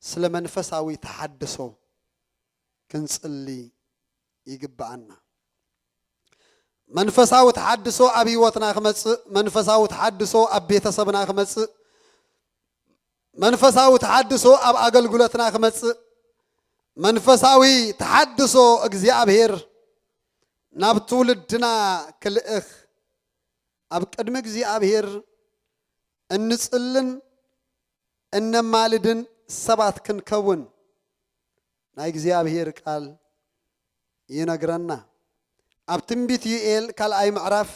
ስለ መንፈሳዊ ተሓድሶ ክንጽሊ ይግብኣና። መንፈሳዊ ተሓድሶ ኣብ ህይወትና ክመጽእ፣ መንፈሳዊ ተሓድሶ ኣብ ቤተሰብና ክመጽእ፣ መንፈሳዊ ተሓድሶ ኣብ ኣገልግሎትና ክመጽእ፣ መንፈሳዊ ተሓድሶ እግዚኣብሔር ናብ ትውልድና ክልእኽ ኣብ ቅድሚ እግዚኣብሔር እንጽልን እነማልድን ሰባት ክንከውን ናይ እግዚኣብሔር ቃል ይነግረና። ኣብ ትንቢት ዩኤል ካልኣይ ምዕራፍ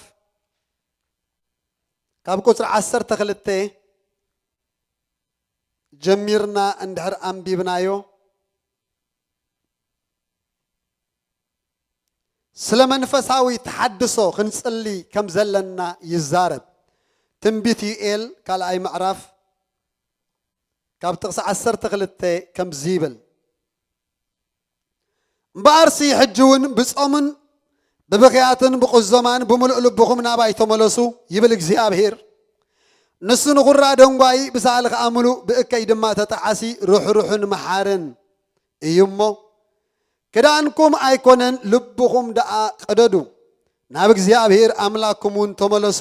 ካብ ቁጽሪ ዓሰርተ ክልተ ጀሚርና እንድሕር ኣንቢብናዮ፣ ስለ መንፈሳዊ ተሓድሶ ክንጽሊ ከም ዘለና ይዛረብ። ትንቢት ዩኤል ካልኣይ ምዕራፍ ካብ ጥቕሲ ዓሰርተ ክልተ ከምዚ ይብል፣ እምበኣርሲ ሕጂ እውን ብጾምን ብብኽያትን ብቁዘማን ብምሉእ ልብኹም ናባይ ተመለሱ፣ ይብል እግዚኣብሔር። ንሱ ንኹራ ደንጓዪ፣ ብሳእሊ ኸኣ ምሉእ፣ ብእከይ ድማ ተጠዓሲ፣ ርሕሩሕን መሓርን እዩ እሞ፣ ክዳንኩም ኣይኮነን፣ ልብኹም ደኣ ቅደዱ፣ ናብ እግዚኣብሔር ኣምላኽኩም እውን ተመለሱ።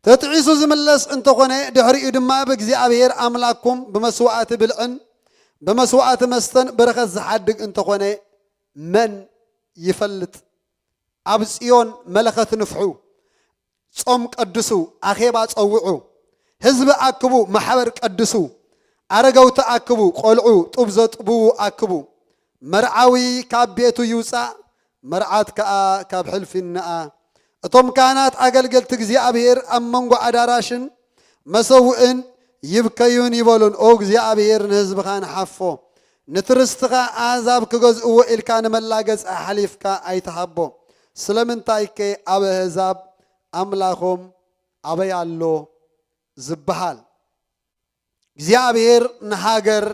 ተጥዒሱ ዝምለስ እንተኾነ፣ ድሕሪኡ ድማ ብእግዚኣብሔር ኣምላኽኩም ብመስዋእቲ ብልዕን ብመስዋእቲ መስተን በረኸት ዝሓድግ እንተኾነ፣ መን ይፈልጥ? ኣብ ጽዮን መለኸት ንፍሑ፣ ጾም ቀድሱ፣ ኣኼባ ጸውዑ፣ ህዝቢ ኣክቡ፣ ማሕበር ቀድሱ፣ ኣረገውቲ ኣክቡ፣ ቆልዑ ጡብ ዘጥብዉ ኣክቡ። መርዓዊ ካብ ቤቱ ይውጻእ፣ መርዓት ከኣ ካብ ሕልፊንኣ። እቶም ካህናት ኣገልገልቲ እግዚኣብሔር ኣብ መንጎ ኣዳራሽን መሰውእን ይብከዩን ይበሉን፣ ኦ እግዚኣብሔር ንህዝብኻ ንሓፎ፣ ነቲ ርስትኻ ኣህዛብ ክገዝእዎ ኢልካ ንመላገጺ ሓሊፍካ ኣይትሃቦ። ስለምንታይከ ኣብ ኣህዛብ ኣምላኾም ኣበይ ኣሎ ዝበሃል? እግዚኣብሔር ንሃገር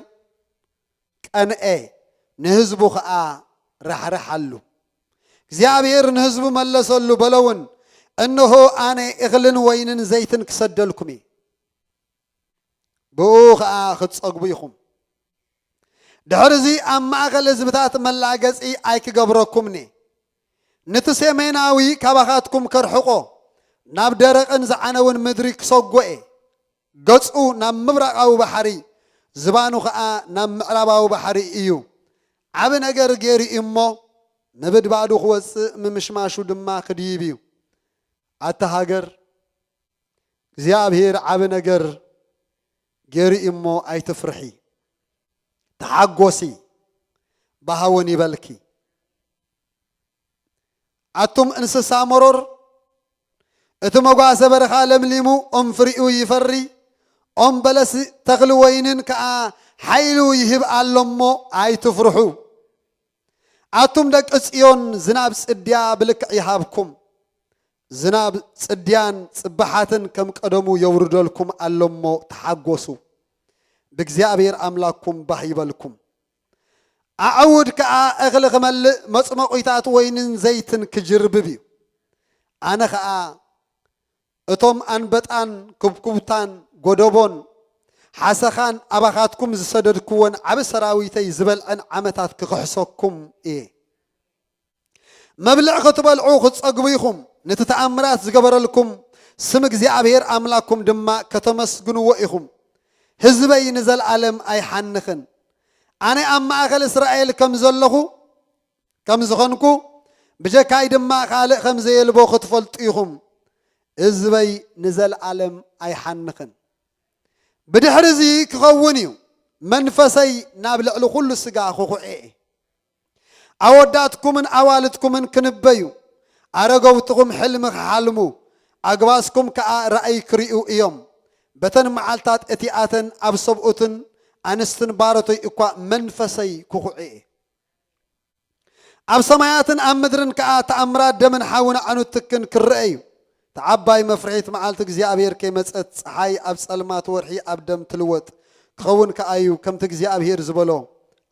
ቀንኤ፣ ንህዝቡ ኸኣ ራሕርሓሉ። እግዚኣብሔር ንህዝቡ መለሰሉ፣ በለውን፣ እንሆ ኣነ እኽልን ወይንን ዘይትን ክሰደልኩም እየ፣ ብኡ ኸኣ ክትጸግቡ ኢኹም። ድሕርዚ ኣብ ማእከል ህዝብታት መላገጺ ኣይክገብረኩምኒ። ነቲ ሰሜናዊ ካባኻትኩም ከርሕቆ፣ ናብ ደረቕን ዝዓነውን ምድሪ ክሰጎ እየ። ገጹ ናብ ምብራቓዊ ባሕሪ፣ ዝባኑ ኸኣ ናብ ምዕራባዊ ባሕሪ እዩ። ዓቢ ነገር ገይሩ እዩ እሞ፣ ምብድባዱ ክወጽእ፣ ምምሽማሹ ድማ ክድይብ እዩ። ኣታ ሃገር፣ እግዚኣብሔር ዓቢ ነገር ገይሩ እዩ እሞ ኣይትፍርሒ፣ ተሓጎሲ፣ ባህውን ይበልኪ። ኣቱም እንስሳ መሮር፣ እቲ መጓሰ በረኻ ለምሊሙ ኦም ፍሪኡ ይፈሪ፣ ኦም በለስ ተኽሊ ወይንን ከኣ ሓይሉ ይህብ ኣሎ እሞ ኣይትፍርሑ። ኣቱም ደቂ ጽዮን፣ ዝናብ ጽድያ ብልክዕ ይሃብኩም፣ ዝናብ ጽድያን ጽባሓትን ከም ቀደሙ የውርደልኩም ኣሎ እሞ ተሓጎሱ፣ ብእግዚኣብሔር ኣምላክኩም ባህ ይበልኩም። ኣዕውድ ከኣ እኽሊ ክመልእ፣ መጽመቑታት ወይንን ዘይትን ክጅርብብ እዩ። ኣነ ኸኣ እቶም ኣንበጣን ኩብኩብታን ጎደቦን ሓሰኻን ኣባኻትኩም ዝሰደድክወን ዓቢ ሰራዊተይ ዝበልዐን ዓመታት ክኽሕሰኩም እየ። መብልዕ ክትበልዑ ክትጸግቡ ኢኹም፣ ነቲ ተኣምራት ዝገበረልኩም ስም እግዚኣብሔር ኣምላክኩም ድማ ከተመስግንዎ ኢኹም። ህዝበይ ንዘለኣለም ኣይሓንኽን። ኣነ ኣብ ማእከል እስራኤል ከም ዘለኹ፣ ከም ዝኾንኩ፣ ብጀካይ ድማ ካልእ ከም ዘየልቦ ክትፈልጡ ኢኹም። ህዝበይ ንዘለኣለም ኣይሓንኽን። ብድሕሪ እዚ ክኸውን እዩ፣ መንፈሰይ ናብ ልዕሊ ኩሉ ስጋ ክኹዕኤ። ኣወዳትኩምን ኣዋልድኩምን ክንበዩ፣ ኣረገውትኹም ሕልሚ ክሓልሙ፣ ኣግባዝኩም ከኣ ራእይ ክርእዩ እዮም። በተን መዓልታት እቲኣተን ኣብ ሰብኡትን ኣንስትን ባሮተይ እኳ መንፈሰይ ክኹዕኤ። ኣብ ሰማያትን ኣብ ምድርን ከኣ ተኣምራት ደምን ሓውን ኣዕኑድ ትክን ክረአ እዩ። እታ ዓባይ መፍርሒት መዓልቲ እግዚኣብሔር ከይመጸት፣ ጸሓይ ኣብ ጸልማት፣ ወርሒ ኣብ ደም ትልወጥ ክኸውን ከኣ እዩ። ከምቲ እግዚኣብሔር ዝበሎ፣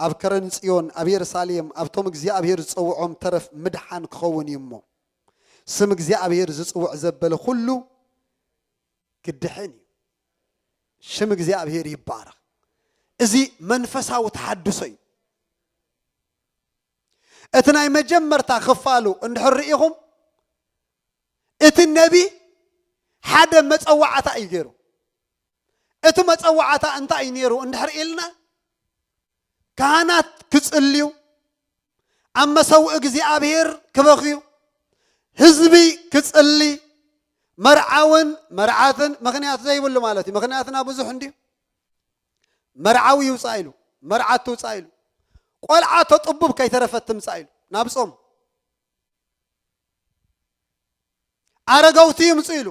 ኣብ ከረን ጽዮን፣ ኣብ የሩሳሌም፣ ኣብቶም እግዚኣብሔር ዝጸውዖም ተረፍ ምድሓን ክኸውን እዩ እሞ፣ ስም እግዚኣብሔር ዝጽውዕ ዘበለ ኩሉ ክድሕን እዩ። ሽም እግዚኣብሔር ይባረኽ። እዚ መንፈሳዊ ተሓድሶ እዩ። እቲ ናይ መጀመርታ ክፋሉ እንድሕር ርኢኹም፣ እቲ ነቢ ሓደ መጸዋዕታ እዩ ገይሩ። እቲ መጸዋዕታ እንታይ እዩ ነይሩ እንድሕር ኢልና፣ ካህናት ክጽልዩ፣ ኣብ መሰውኢ እግዚኣብሔር ክበኽዩ፣ ህዝቢ ክጽሊ፣ መርዓውን መርዓትን ምኽንያት ዘይብሉ ማለት እዩ። ምኽንያትና ብዙሕ እንድዩ። መርዓዊ ይውፃእ ኢሉ፣ መርዓት ትውፃእ ኢሉ፣ ቆልዓ ተጥቡብ ከይተረፈት ትምፃእ ኢሉ ናብ ጾም። ኣረገውቲ ይምፁ ኢሉ፣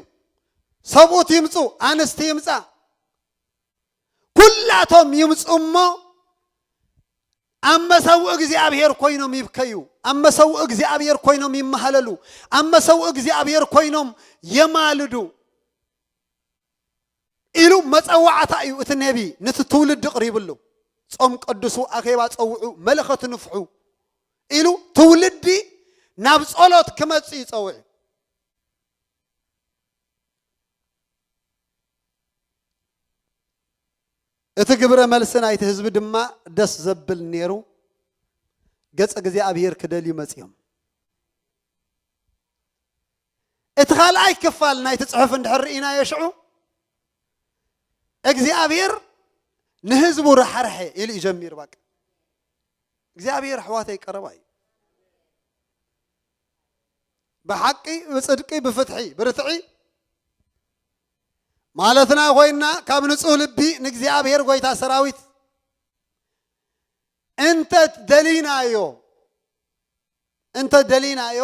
ሰብኡት ይምፁ፣ ኣንስቲ ይምፃ፣ ኩላቶም ይምፁ እሞ ኣብ መሰውእ እግዚኣብሔር ኮይኖም ይብከዩ፣ ኣብ መሰውእ እግዚኣብሔር ኮይኖም ይመሃለሉ፣ ኣብ መሰውእ እግዚኣብሔር ኮይኖም የማልዱ ኢሉ መጸዋዕታ እዩ። እቲ ነቢ ነቲ ትውልዲ ቅሪብሉ፣ ጾም ቀድሱ፣ ኣኼባ ጸውዑ፣ መለኸት ንፍሑ ኢሉ ትውልዲ ናብ ጸሎት ክመጽእ ይጸውዕ። እቲ ግብረ መልሲ ናይቲ ህዝቢ ድማ ደስ ዘብል ነይሩ። ገጸ እግዚኣብሔር ክደልዩ መጺኦም። እቲ ካልኣይ ክፋል ናይቲ ጽሑፍ እንድሕር ርኢናዮ ሽዑ፣ እግዚኣብሔር ንህዝቡ ራሕርሐ ኢሉ እዩ ጀሚሩ። በቃ እግዚኣብሔር ኣሕዋተይ ቀረባ እዩ። ብሓቂ፣ ብጽድቂ፣ ብፍትሒ፣ ብርትዒ ማለትና ኮይንና ካብ ንጹህ ልቢ ንእግዚኣብሔር ጎይታ ሰራዊት እንተ ደሊናዮ፣ እንተ ደሊናዮ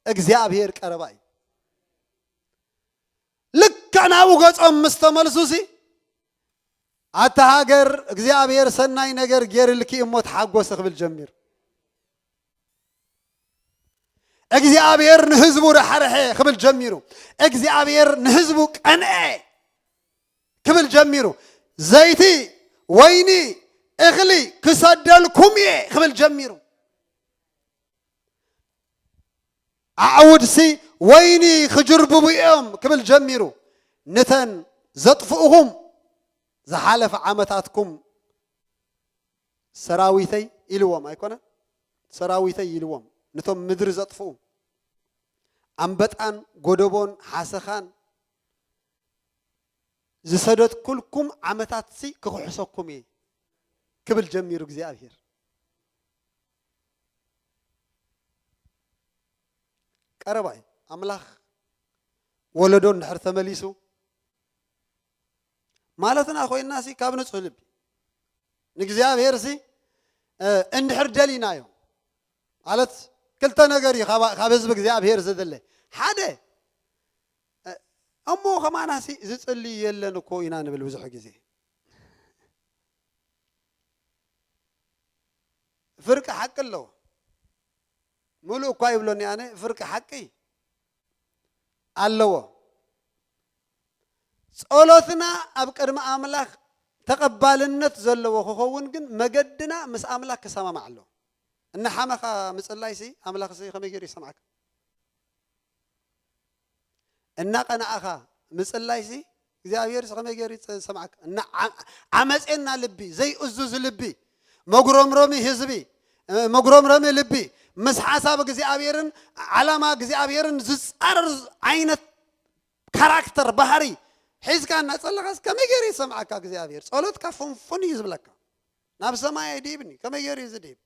እግዚኣብሔር ቀረባ እዩ። ልክዕ ናብኡ ገጾም ምስ ተመልሱሲ፣ ኣታ ሃገር እግዚኣብሔር ሰናይ ነገር ጌርልኪ እሞ ተሓጎሲ ክብል ጀሚሩ። እግዚኣብሔር ንህዝቡ ራሕርሐ ክብል ጀሚሩ። እግዚኣብሔር ንህዝቡ ቀንዐ ክብል ጀሚሩ። ዘይቲ፣ ወይኒ፣ እኽሊ ክሰደልኩም እየ ክብል ጀሚሩ። ኣዕውድሲ ወይኒ ክጅርብቡ እዮም ክብል ጀሚሩ። ንተን ዘጥፍኡኹም ዝሓለፈ ዓመታትኩም ሰራዊተይ ኢልዎም ኣይኮነን? ሰራዊተይ ኢልዎም። ነቶም ምድሪ ዘጥፍኡ፣ ኣንበጣን ጎደቦን ሓሰኻን ዝሰደድኩልኩም ዓመታትሲ ክኽሕሰኩም እየ ክብል ጀሚሩ እግዚኣብሔር። ቀረባ እዩ። ኣምላኽ ወለዶ እንድሕር ተመሊሱ ማለትና ኮይንናሲ፣ ካብ ንጹህ ልቢ ንእግዚኣብሔርሲ፣ እ፣ እንድሕር ደሊናዮ፣ ማለት ክልተ ነገር እዩ ካብ፣ ካብ ህዝቢ እግዚኣብሔር ዝድለ። ሓደ፣ እ፣ እሞ ከማናሲ ዝጽሊ የለን እኮ ኢና ንብል ብዙሕ ግዜ። ፍርቂ ሓቂ ኣለዎ። ምሉእ እኳ ይብሎኒ ኣነ፣ ፍርቂ ሓቂ ኣለዎ። ጸሎትና ኣብ ቅድሚ ኣምላኽ ተቐባልነት ዘለዎ ክኸውን ግን መገድና ምስ ኣምላኽ ክሰማማዕ ኣለዎ። እናሓመኻ ምጽላይሲ ኣምላኽሲ ከመይ ገይሩ ይሰምዓካ? እናቐናእኻ ምጽላይሲ እግዚኣብሔርሲ ከመይ ገይሩ ይጸ-፣ ይሰምዓካ? እና ዓ-፣ ዓመጼና ልቢ፣ ዘይእዙዝ ልቢ፣ መጉረምረሚ ህዝቢ፣ እ፣ መጉረምረሚ ልቢ፣ ምስ ሓሳብ እግዚኣብሔርን ዓላማ እግዚኣብሔርን ዝጻረር ዓይነት ካራክተር፣ ባህሪ ሒዝካ እናጸለኻስ ከመይ ገይሩ ይሰምዓካ እግዚኣብሔር? ጸሎትካ ፍንፉን እዩ ዝብለካ። ናብ ሰማይ ኣይድይብን እዩ። ከመይ ገይሩ እዩ ዝድይብ?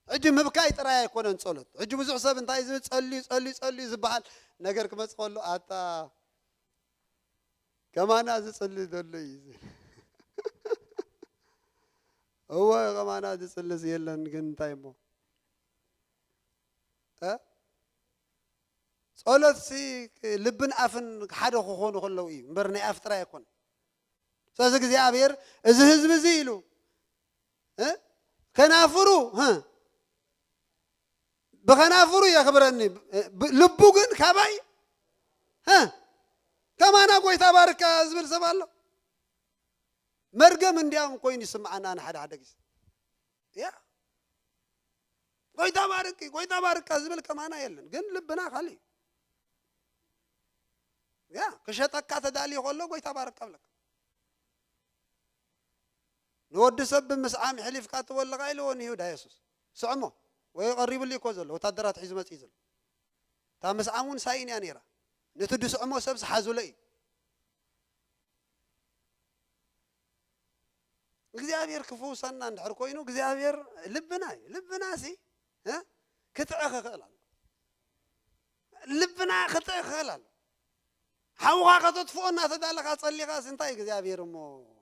ሕጂ ምብካይ ጥራይ ኣይኮነን ጸሎት። ሕጂ ብዙሕ ሰብ እንታይ ዝብል? ጸልዩ፣ ጸልዩ፣ ጸልዩ ዝበሃል ነገር ክመጽእ ከሎ፣ ኣታ ከማና ዝጽሊ ዘሎ እዩ ዝብል። እወ፣ ከማና ዝጽልስ የለን፣ ግን እንታይ እሞ? እ? ጸሎትሲ ልብን ኣፍን ሓደ ክኾኑ ከለዉ እዩ እምበር ናይ ኣፍ ጥራይ ኣይኮን። ስለዚ እግዚኣብሔር እዚ ህዝቢ እዚ ኢሉ፣ እ? ከናፍሩ፣ እ? ብኸናፍሩ የኽብረኒ፣ ብ-፣ ልቡ ግን ካባይ፣ እ? ከማና ጎይታ ባርካ ዝብል ሰብ ኣሎ። መርገም እንዲያውም ኮይኑ ይስምዓና ኣነ ሓደ ሓደ ግዜ። ያ፣ ጎይታ ባርኪ፣ ጎይታ ባርካ ዝብል ከማና የለን። ግን ልብና ካልእ እዩ። ያ፣ ክሸጠካ ተዳልዩ ከሎ ጎይታ ባርካ ብለካ። ንወዲ ሰብ ብምስዓም ሕሊፍካ ትበልኻ ኢልዎ ንይሁዳ የሱስ። ስዕሞ፣ ወይ ቀሪብሉ እኮ ዘሎ፣ ወታደራት ሒዙ መጺኡ ዘሎ። እታ ምስዓም እውን ሳይን እያ ነይራ። ነቲ ድስዕሞ ሰብ ዝሓዙለ እዩ። እግዚኣብሔር ክፍውሰና እንድሕር ኮይኑ፣ እግዚኣብሔር ልብና እዩ። ልብና ሲ፣ እ? ክትዕ ክኽእል ኣሎ። ልብና ክትዕ ክኽእል ኣሎ። ሓውኻ ከተጥፍኦ እናተዳለኻ ጸሊኻስ እንታይ እግዚኣብሔር እሞ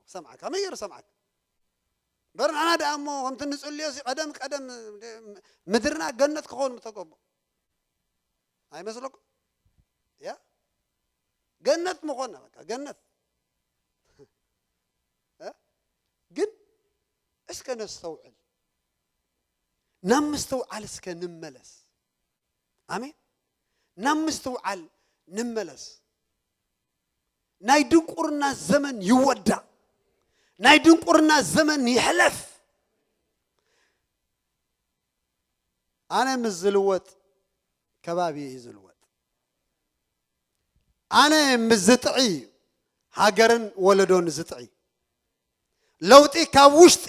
ክሰምዓካ? ከመይ ገይሩ ሰምዓካ? እምበር ንሕና ደኣ እሞ ከምቲ ንጽልዮ ሲ ቀደም ቀደም ምድርና ገነት ክኸውን ምተገብኦ። ኣይመስለኩም? ያ? ገነት ምኾና በቃ ገነት። እ? ግን እስከ ነስተውዕል። ናብ ምስትውዓል እስከ ንመለስ። ኣሜን። ናብ ምስትውዓል ንመለስ። ናይ ድንቁርና ዘመን ይወዳእ። ናይ ድንቁርና ዘመን ይሕለፍ። ኣነ ምስ ዝልወጥ ከባቢ እዩ ዝልወጥ። ኣነ ምስ ዝጥዒ እዩ ሃገርን ወለዶን ዝጥዒ። ለውጢ ካብ ውሽጢ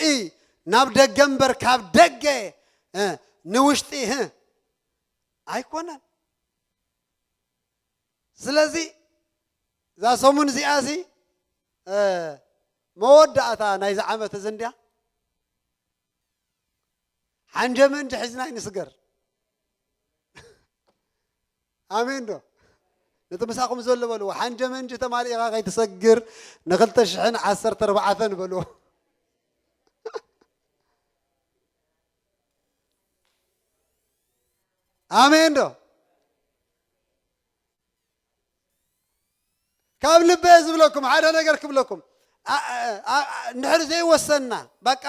ናብ ደገ እምበር ካብ ደገ እ፣ ንውሽጢ እ፣ ኣይኮነን። ስለዚ እዛ ሰሙን እዚኣ ሲ እ፣ መወዳእታ ናይዚ ዓመት እዚ እንድያ። ሓንጀመንጂ ሒዝና ይንስገር። ኣሜን ዶ? ነቲ ምሳኹም ዘሎ በልዎ፣ ሓንጀመንጂ ተማሊእኻ ከይትሰግር ንክልተ ሽሕን ዓሰርተ ኣርባዕተን በልዎ። ኣሜን ዶ? ካብ ልበ ዝብለኩም ሓደ ነገር ክብለኩም። ኣ-፣ ኣ-፣ ኣ-፣ እንድሕር ዘይወሰንና፣ በቃ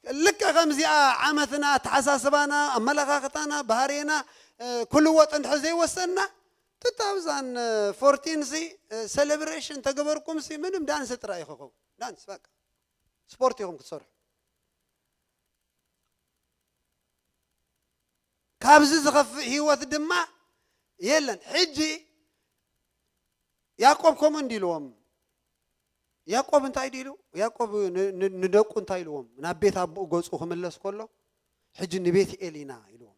ልክዕ ከምዚኣ ዓመትና፣ ኣተሓሳስባና፣ ኣመለኻኽታና፣ ባህርና፣ እ፣ ክልወጥ እንድሕር ዘይወሰንና፣ two thousand fourteen ሲ፣ እ፣ ሴሌብሬሽን ተገበርኩም ሲ፣ ምንም ዳንስ ጥራይ ኢኹም። ዳንስ በቃ። ስፖርት ኢኹም ክትሰርሑ። ካብዚ ዝኸፍእ ህይወት ድማ የለን። ሕጂ ያዕቆብ ከምኡ እንዲ ኢልዎም። ያዕቆብ እንታይ ድዩ ኢሉ? ያዕቆብ ን-፣ ን-፣ ንደቁ እንታይ ኢልዎም? ናብ ቤት ኣቦኡ ገጹ ክምለስ ከሎ፣ "ሕጂ ንቤትኤል ኢና" ኢልዎም።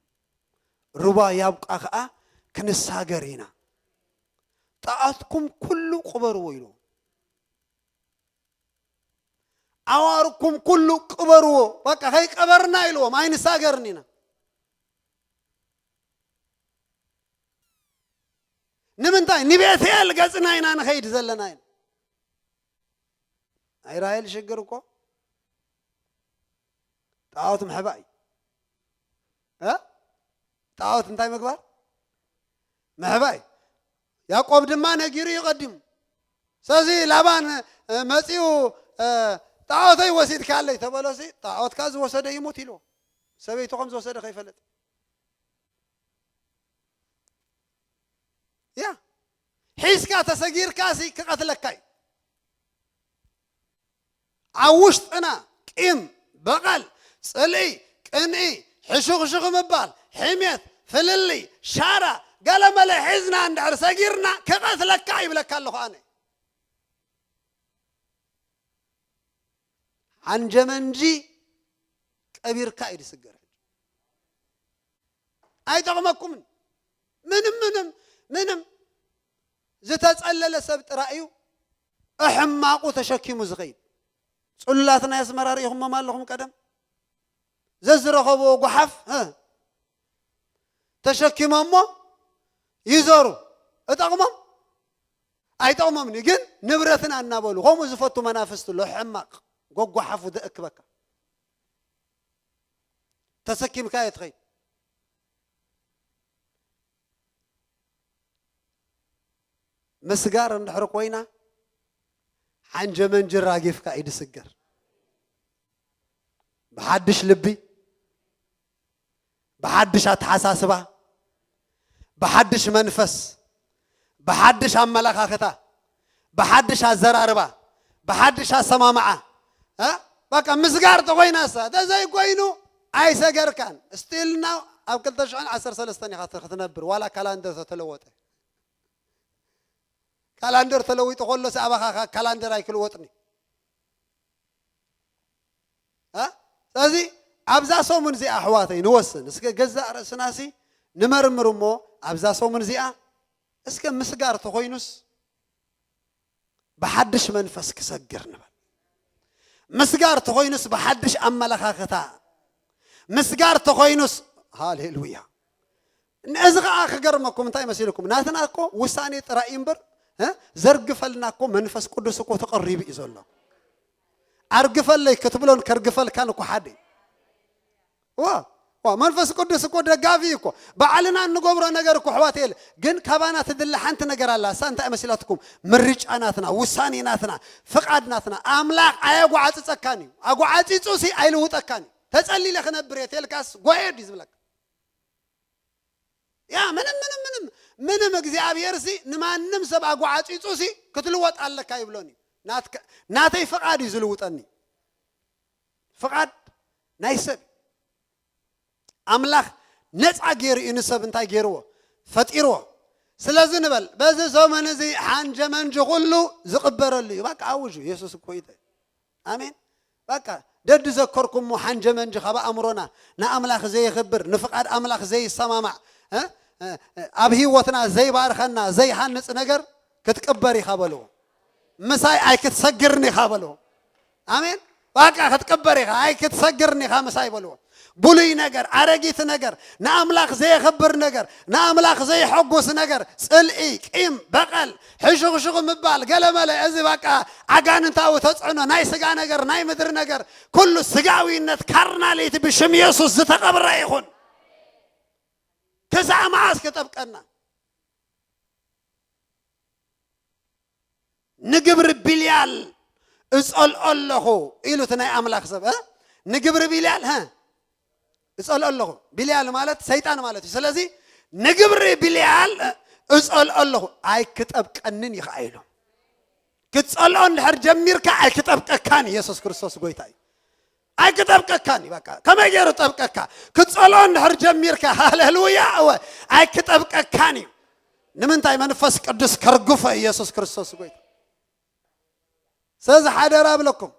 "ሩባ ያብቃ ከኣ ክንሳገር ኢና። ጣዖትኩም ኩሉ ቅበርዎ" ኢልዎም። "ኣዋርኩም ኩሉ ቅበርዎ፣ በቃ ከይቀበርና" ኢልዎም፣ "ኣይንሳገርን ኢና። ንምንታይ? ንቤትኤል ገጽና ኢና ንኸይድ ዘለና" ኢና። ናይ ራሄል ሽግር እኮ ጣዖት ምሕባእ እዩ። እ? ጣዖት እንታይ ምግባር? ምሕባእ እዩ። ያዕቆብ ድማ ነጊሩ እዩ ቀዲሙ። ስለዚ ላባን፣ እ፣ መጺኡ፣ እ፣ "ጣዖተይ ወሲድካለይ" ተበሎሲ፣ "ጣዖትካ ዝወሰደ ይሙት" ኢልዎ። ሰበይቱ ከም ዝወሰደ ከይፈለጥ። ያ፣ ሒዝካ ተሰጊርካሲ ክቐትለካ እዩ። ኣብ ውሽጥና ቂም፣ በቐል፣ ጽልኢ፣ ቅንኢ፣ ሕሹኽሹኽ ምባል፣ ሕሜት፣ ፍልልይ፣ ሻራ፣ ገለመለ ሒዝና እንድሕር ሰጊርና ክቐትለካ ይብለካ ኣለኹ ኣነ። ሓንጀመንጂ ቀቢርካ እዩ ዝስገር። ኣይጠቕመኩምን። ምንም፣ ምንም፣ ምንም። ዝተጸለለ ሰብ ጥራይ እዩ ሕማቑ ተሸኪሙ ዝኸይድ። ጽሉላት ናይ ኣስመራ ርኢኹሞም ኣለኹም ቀደም? ዘዝረኸብዎ ጓሓፍ፣ እ፣ ተሸኪሞሞ ይዞሩ። እጠቕሞም? ኣይጠቕሞምን እዩ። ግን ንብረትና እናበሉ፣ ከምኡ ዝፈቱ መናፍስቲ ኣሎ፣ ሕማቕ፣ ጎጓሓፉ ዘእክበካ። ተሰኪምካዮ ትኸይድ። ምስጋር እንድሕር ኮይና፣ ሓንጀመንጂ ራጊፍካ እዩ ዝስገር። ብሓድሽ ልቢ፣ ብሓድሽ ኣተሓሳስባ፣ ብሓድሽ መንፈስ፣ ብሓድሽ ኣመለኻኽታ፣ ብሓድሽ ኣዘራርባ፣ ብሓድሽ ኣሰማምዓ፣ እ? በቃ ምስጋር ተኾይናሳ፣ ተዘይኮይኑ ኣይሰገርካን። ስቲል ናው ኣብ ክልተ ሽሕን ዓሰርተ ሰለስተን ኢኻ ክትነብር፣ ዋላ ካላንደር ተተለወጠ። ካላንደር ተለዊጡ ከሎሲ ኣባኻ ካ-፣ ካላንደር ኣይክልወጥን እዩ። እ? ስለዚ ኣብዛ ሰሙን እዚኣ ኣሕዋተይ ንወስን። እስከ ገዛእ ርእስናሲ ንመርምር እሞ ኣብዛ ሰሙን እዚኣ እስከ ምስጋር ተኾይኑስ ብሓድሽ መንፈስ ክሰግር ንበል። ምስጋር ተኾይኑስ ብሓድሽ ኣመለኻኽታ። ምስጋር ተኾይኑስ፣ ሃሌሉያ። እዚ ኸዓ ክገርመኩም እንታይ መሲልኩም? ናትና እኮ ውሳኔ ጥራይ እዩ እምበር እ? ዘርግፈልና እኮ መንፈስ ቅዱስ እኮ ተቐሪቡ እዩ ዘሎ። ኣርግፈለይ ክትብሎን ከርግፈልካን እኮ ሓደ እዩ። ዋ ዋ መንፈስ ቅዱስ እኮ ደጋፊ እዩ እኮ። ባዕልና እንገብሮ ነገር እኮ ኣሕዋት የለ። ግን ካባና ትድለ ሓንቲ ነገር ኣላ። እሳ እንታይ መሲላትኩም? ምርጫ ናትና፣ ውሳኔ ናትና፣ ፍቓድ ናትና። ኣምላኽ ኣየጓዓጽጸካን እዩ። ኣጓዓጺጹ ሲ ኣይልውጠካን እዩ። ተጸሊለ ክነብር እየ ተልካስ ጓየድ እዩ ዝብለካ። ያ ምንም ምንም ምንም ምንም እግዚኣብሔር ሲ ንማንም ሰብ ኣጓዓጺጹ ሲ ክትልወጥ ኣለካ ይብሎን እዩ። ናትከ ናተይ ፍቓድ እዩ ዝልውጠኒ። ፍቓድ ናይ ሰብ ኣምላኽ ነፃ ገይሩ እዩ ንሰብ እንታይ ገይርዎ? ፈጢርዎ። ስለዚ ንበል በዚ ዘመን እዚ ሓንጀመንጂ ኩሉ ዝቕበረሉ እዩ። በቃ ኣውጁ። የሱስ እኮ ይተ ኣሜን። በቃ ደድ ዘከርኩሞ ሓንጀመንጂ ካብ ኣእምሮና ንኣምላኽ ዘየኽብር ንፍቓድ ኣምላኽ ዘይሰማማዕ እ? እ? እ? ኣብ ህይወትና ዘይባርኸና ዘይሃንፅ ነገር ክትቅበር ኢኻ በልዎ። ምሳይ ኣይክትሰግርን ኢኻ በልዎ። ኣሜን። በቃ ክትቅበር ኢኻ ኣይክትሰግርን ኢኻ ምሳይ በልዎ። ብሉይ ነገር ኣረጊት ነገር ንኣምላኽ ዘየኽብር ነገር ንኣምላኽ ዘየሐጉስ ነገር ጽልኢ ቂም በቐል ሕሹኽሹኽ ምባል ገለመለ እዚ በቃ ኣጋንንታዊ ተጽዕኖ ናይ ስጋ ነገር ናይ ምድሪ ነገር ኩሉ ስጋዊነት ካርናሊቲ ብሽም የሱስ ዝተቐብረ ይኹን። ክሳዕ መዓስ ክጠብቀና? ንግብሪ ቢልያል እጸልኦ ኣለኹ ኢሉ እቲ ናይ ኣምላኽ ሰብ እ? ንግብሪ ቢልያል እ? እጸልኦ ኣለኹ። ቢልያል ማለት ሰይጣን ማለት እዩ። ስለዚ ንግብሪ ቢልያል እጸልኦ ኣለኹ ኣይክጠብቀንን ይኽኣ ኢሉ። ክትጸልኦ እንድሕር ጀሚርካ ኣይክጠብቀካን። ኢየሱስ ክርስቶስ ጎይታ እዩ። ኣይክጠብቀካን እዩ። በቃ ከመይ ገይሩ ጠብቀካ? ክትጸልኦ እንድሕር ጀሚርካ ሃሌሉያ እወ ኣይክጠብቀካን እዩ። ንምንታይ መንፈስ ቅዱስ ከርግፎ ኢየሱስ ክርስቶስ ጎይታ። ስለዚ ሓደራ እብለኩም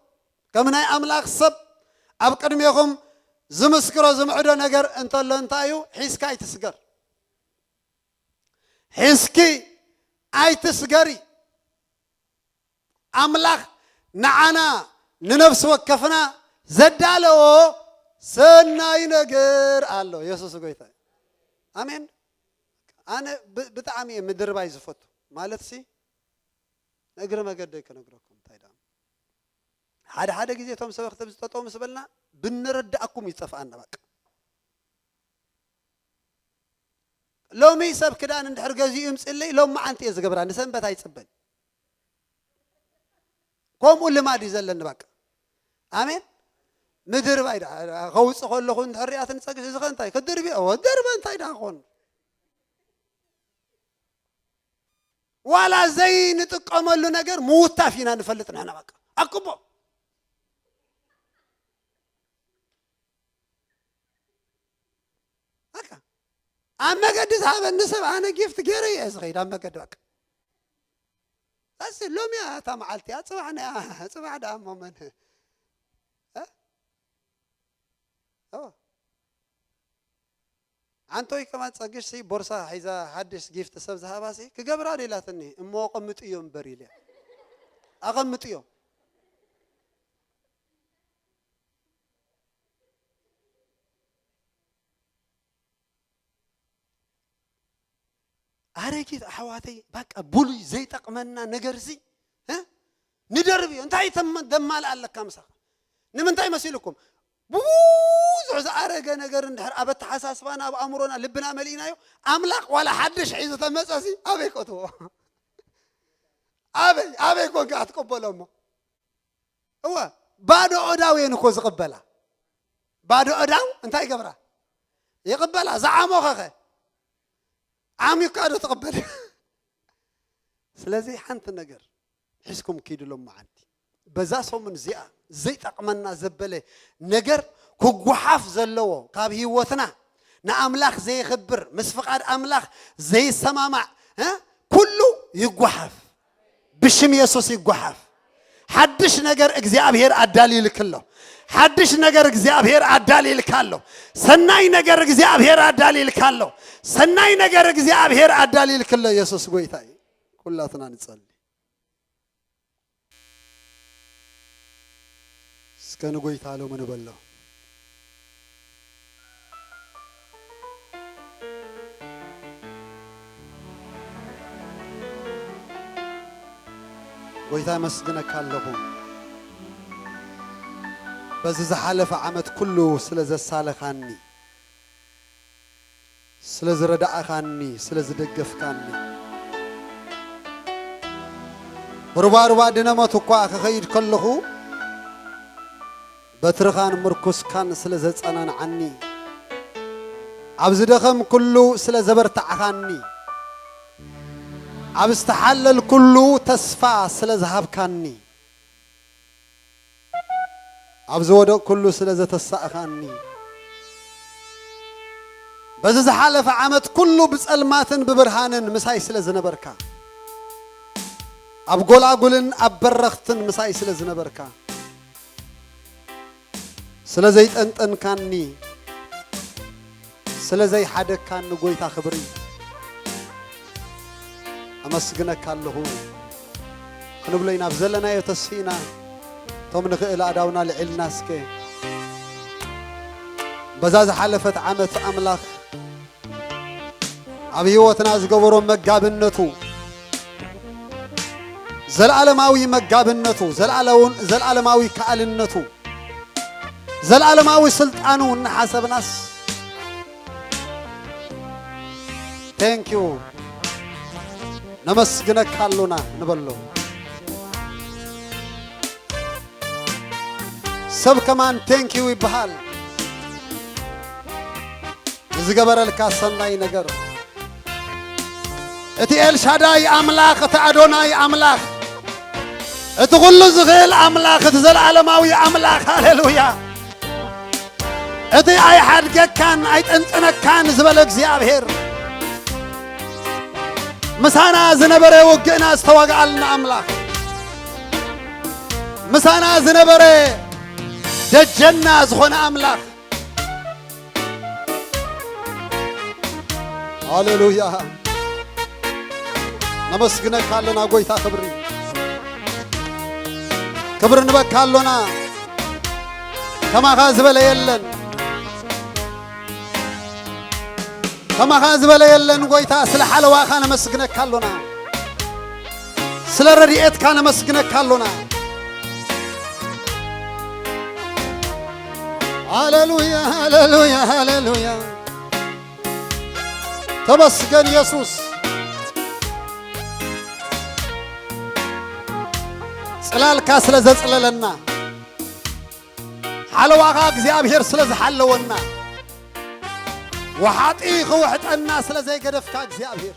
ከም ናይ ኣምላኽ ሰብ ኣብ ቅድሜኹም ዝምስክሮ ዝምዕዶ ነገር እንተሎ እንታይ እዩ? ሒዝካ ኣይትስገር። ሒዝኪ ኣይትስገሪ። ኣምላኽ ንዓና ንነፍሲ ወከፍና ዘዳለዎ ሰናይ ነገር ኣሎ። የሱስ ጎይታ እዩ። ኣሜን። ኣነ ብ- ብጣዕሚ እየ ምድርባይ ዝፈቱ ማለት ሲ እግሪ መገደይ ክነግረኩም እንታይ ደኣ ሓደ ሓደ ግዜ እቶም ሰበኽቲ ዝጠጠው ምስ በልና ብንረዳእኩም ይጠፍኣና በቃ። ሎሚ ሰብ ክዳን እንድሕር ገዚኡ ይምፅለይ ሎም መዓንቲ እየ ዝገብራ ንሰንበት ኣይፅበን። ከምኡ ልማድ እዩ ዘለኒ በቃ። ኣሜን። ምድርባይ ደኣ ከውፅእ ከለኹ እንድሕር ሪኣትኒ ፀግሽ እዚ ከ እንታይ ክድርቢ እዎ ደርበ እንታይ ደኣ ክኾን? ዋላ ዘይንጥቀመሉ ነገር ምውታፍ ኢና ንፈልጥ ንሕና በቃ ኣክቦ በቃ ኣብ መገዲ ዝሃበኒ ሰብ ኣነ ጊፍት ገይረ እየ ዝኸይድ ኣብ መገዲ በቃ ኣሲ ሎሚ እያ እታ መዓልቲ እያ ፅባሕ ነያ ፅባሕ ደኣ እሞ መን ኣንቶይ ከማን ጸግሽ ሲ ቦርሳ ሒዛ ሓድሽ ጊፍት ሰብ ዝሃባ ሲ ክገብራ ዶ ኢላትኒ እሞ ኣቐምጥዮ እምበር ኢለ ኣቐምጥዮ ኣረጊት ኣሕዋተይ በቃ ብሉይ ዘይጠቕመና ነገር ሲ ንደርብዮ እንታይ ደማልእ ኣለካ ምሳኻ ንምንታይ መሲልኩም ብዙሕ ዝኣረገ ነገር እንድሕር ኣብ ኣተሓሳስባና ኣብ ኣእምሮና ልብና መሊእናዮ ኣምላኽ ዋላ ሓድሽ ሒዙ ተመፀሲ ኣበይ ከእትዎ ኣበይ ኣበይ ኮንካ ክትቅበሎ እሞ እወ ባዶ ኦዳው እየን እኮ ዝቕበላ ባዶ ኦዳው እንታይ ይገብራ ይቕበላ ዝዓሞኸኸ ዓሚካ ዶ ትቕበል ስለዚ ሓንቲ ነገር ሒዝኩም ኪዱ ሎመዓንቲ በዛ ሰሙን እዚኣ ዘይጠቕመና ዘበለ ነገር ክጓሓፍ ዘለዎ ካብ ህይወትና ንኣምላኽ ዘየኽብር ምስ ፍቓድ ኣምላኽ ዘይሰማማዕ እ? ኩሉ ይጓሓፍ ብሽም የሱስ ይጓሓፍ ሓድሽ ነገር እግዚኣብሔር ኣዳሊልክሎ ሓድሽ ነገር እግዚኣብሔር ኣዳሊልካሎ ሰናይ ነገር እግዚኣብሔር ኣዳሊልካሎ ሰናይ ነገር እግዚኣብሔር ኣዳሊልክሎ የሱስ ጎይታ እዩ ኩላትና ንጸሊ እስከ ንጎይታ ሎሚ ንበሎ ጎይታ፣ ኣመስግነካ ኣለኹ። በዚ ዝሓለፈ ዓመት ኩሉ ስለ ዘሳለኻኒ፣ ስለ ዝረዳእኻኒ፣ ስለ ዝደገፍካኒ። ሩባ ሩባ ድነመት እኳ ክኸይድ ከለኹ፣ በትርኻን ምርኩስካን ስለ ዘጸናንዓኒ፣ ኣብ ዝደኸም ኩሉ ስለ ዘበርታዕኻኒ፣ ኣብ ዝተሓለል ኩሉ ተስፋ ስለ ዝሃብካኒ፣ ኣብ ዝወደቕ ኩሉ ስለ ዘተሳእኻኒ፣ በዚ ዝሓለፈ ዓመት ኩሉ ብጸልማትን ብብርሃንን ምሳይ ስለ ዝነበርካ፣ ኣብ ጎላጉልን ኣብ በረኽትን ምሳይ ስለ ዝነበርካ፣ ስለ ዘይጠንጠንካኒ፣ ስለ ዘይሓደግካኒ፣ ጎይታ ክብሪ ኣመስግነካ ኣለኹ። ክንብሎ ኢና፣ ናብ ዘለናዮ ተስፊእና፣ እቶም ንኽእል ኣእዳውና ልዒልና እስከ። በዛ ዝሓለፈት ዓመት ኣምላኽ ኣብ ህይወትና ዝገበሮ መጋብነቱ፣ ዘልኣለማዊ መጋብነቱ፣ ዘልኣለውን-፣ ዘልኣለማዊ ከኣልነቱ፣ ዘልኣለማዊ ስልጣኑ እናሓሰብናስ፣ thank you፣ ነመስግነካ ኣሎና ንበሎ። ሰብ ከማን thank you ይበሃል። ንዝገበረልካ ሰናይ ነገር። እቲ ኤልሻዳይ ኣምላኽ፣ እቲ ኣዶናይ ኣምላኽ፣ እቲ ኩሉ ዝኽእል ኣምላኽ፣ እቲ ዘለኣለማዊ ኣምላኽ፣ ሃሌሉያ። እቲ ኣይሓድገካን ኣይጠንጥነካን ዝበለ እግዚኣብሔር፣ ምሳና ዝነበረ ውግእና ዝተዋግኣልና ኣምላኽ፣ ምሳና ዝነበረ ደጀና ዝኾነ ኣምላኽ፣ ሃሌሉያ። ነመስግነካ ኣለና ጎይታ፣ ክብሪ፣ ክብሪ ንበካ ኣሎና። ከማኻ ዝበለ የለን፣ ከማኻ ዝበለ የለን ጎይታ። ስለ ሓለዋኻ ነመስግነካ ኣሎና፣ ስለ ረድኤትካ ነመስግነካ ኣሎና። ሃሌሉያ፣ ሃሌሉያ፣ ሃሌሉያ። ተመስገን የሱስ። ጽላልካ ስለ ዘጽለለና፣ ሓለዋኻ እግዚኣብሔር ስለ ዝሓለወና፣ ወሓጢ ክውሕጠና ስለ ዘይገደፍካ እግዚኣብሔር፣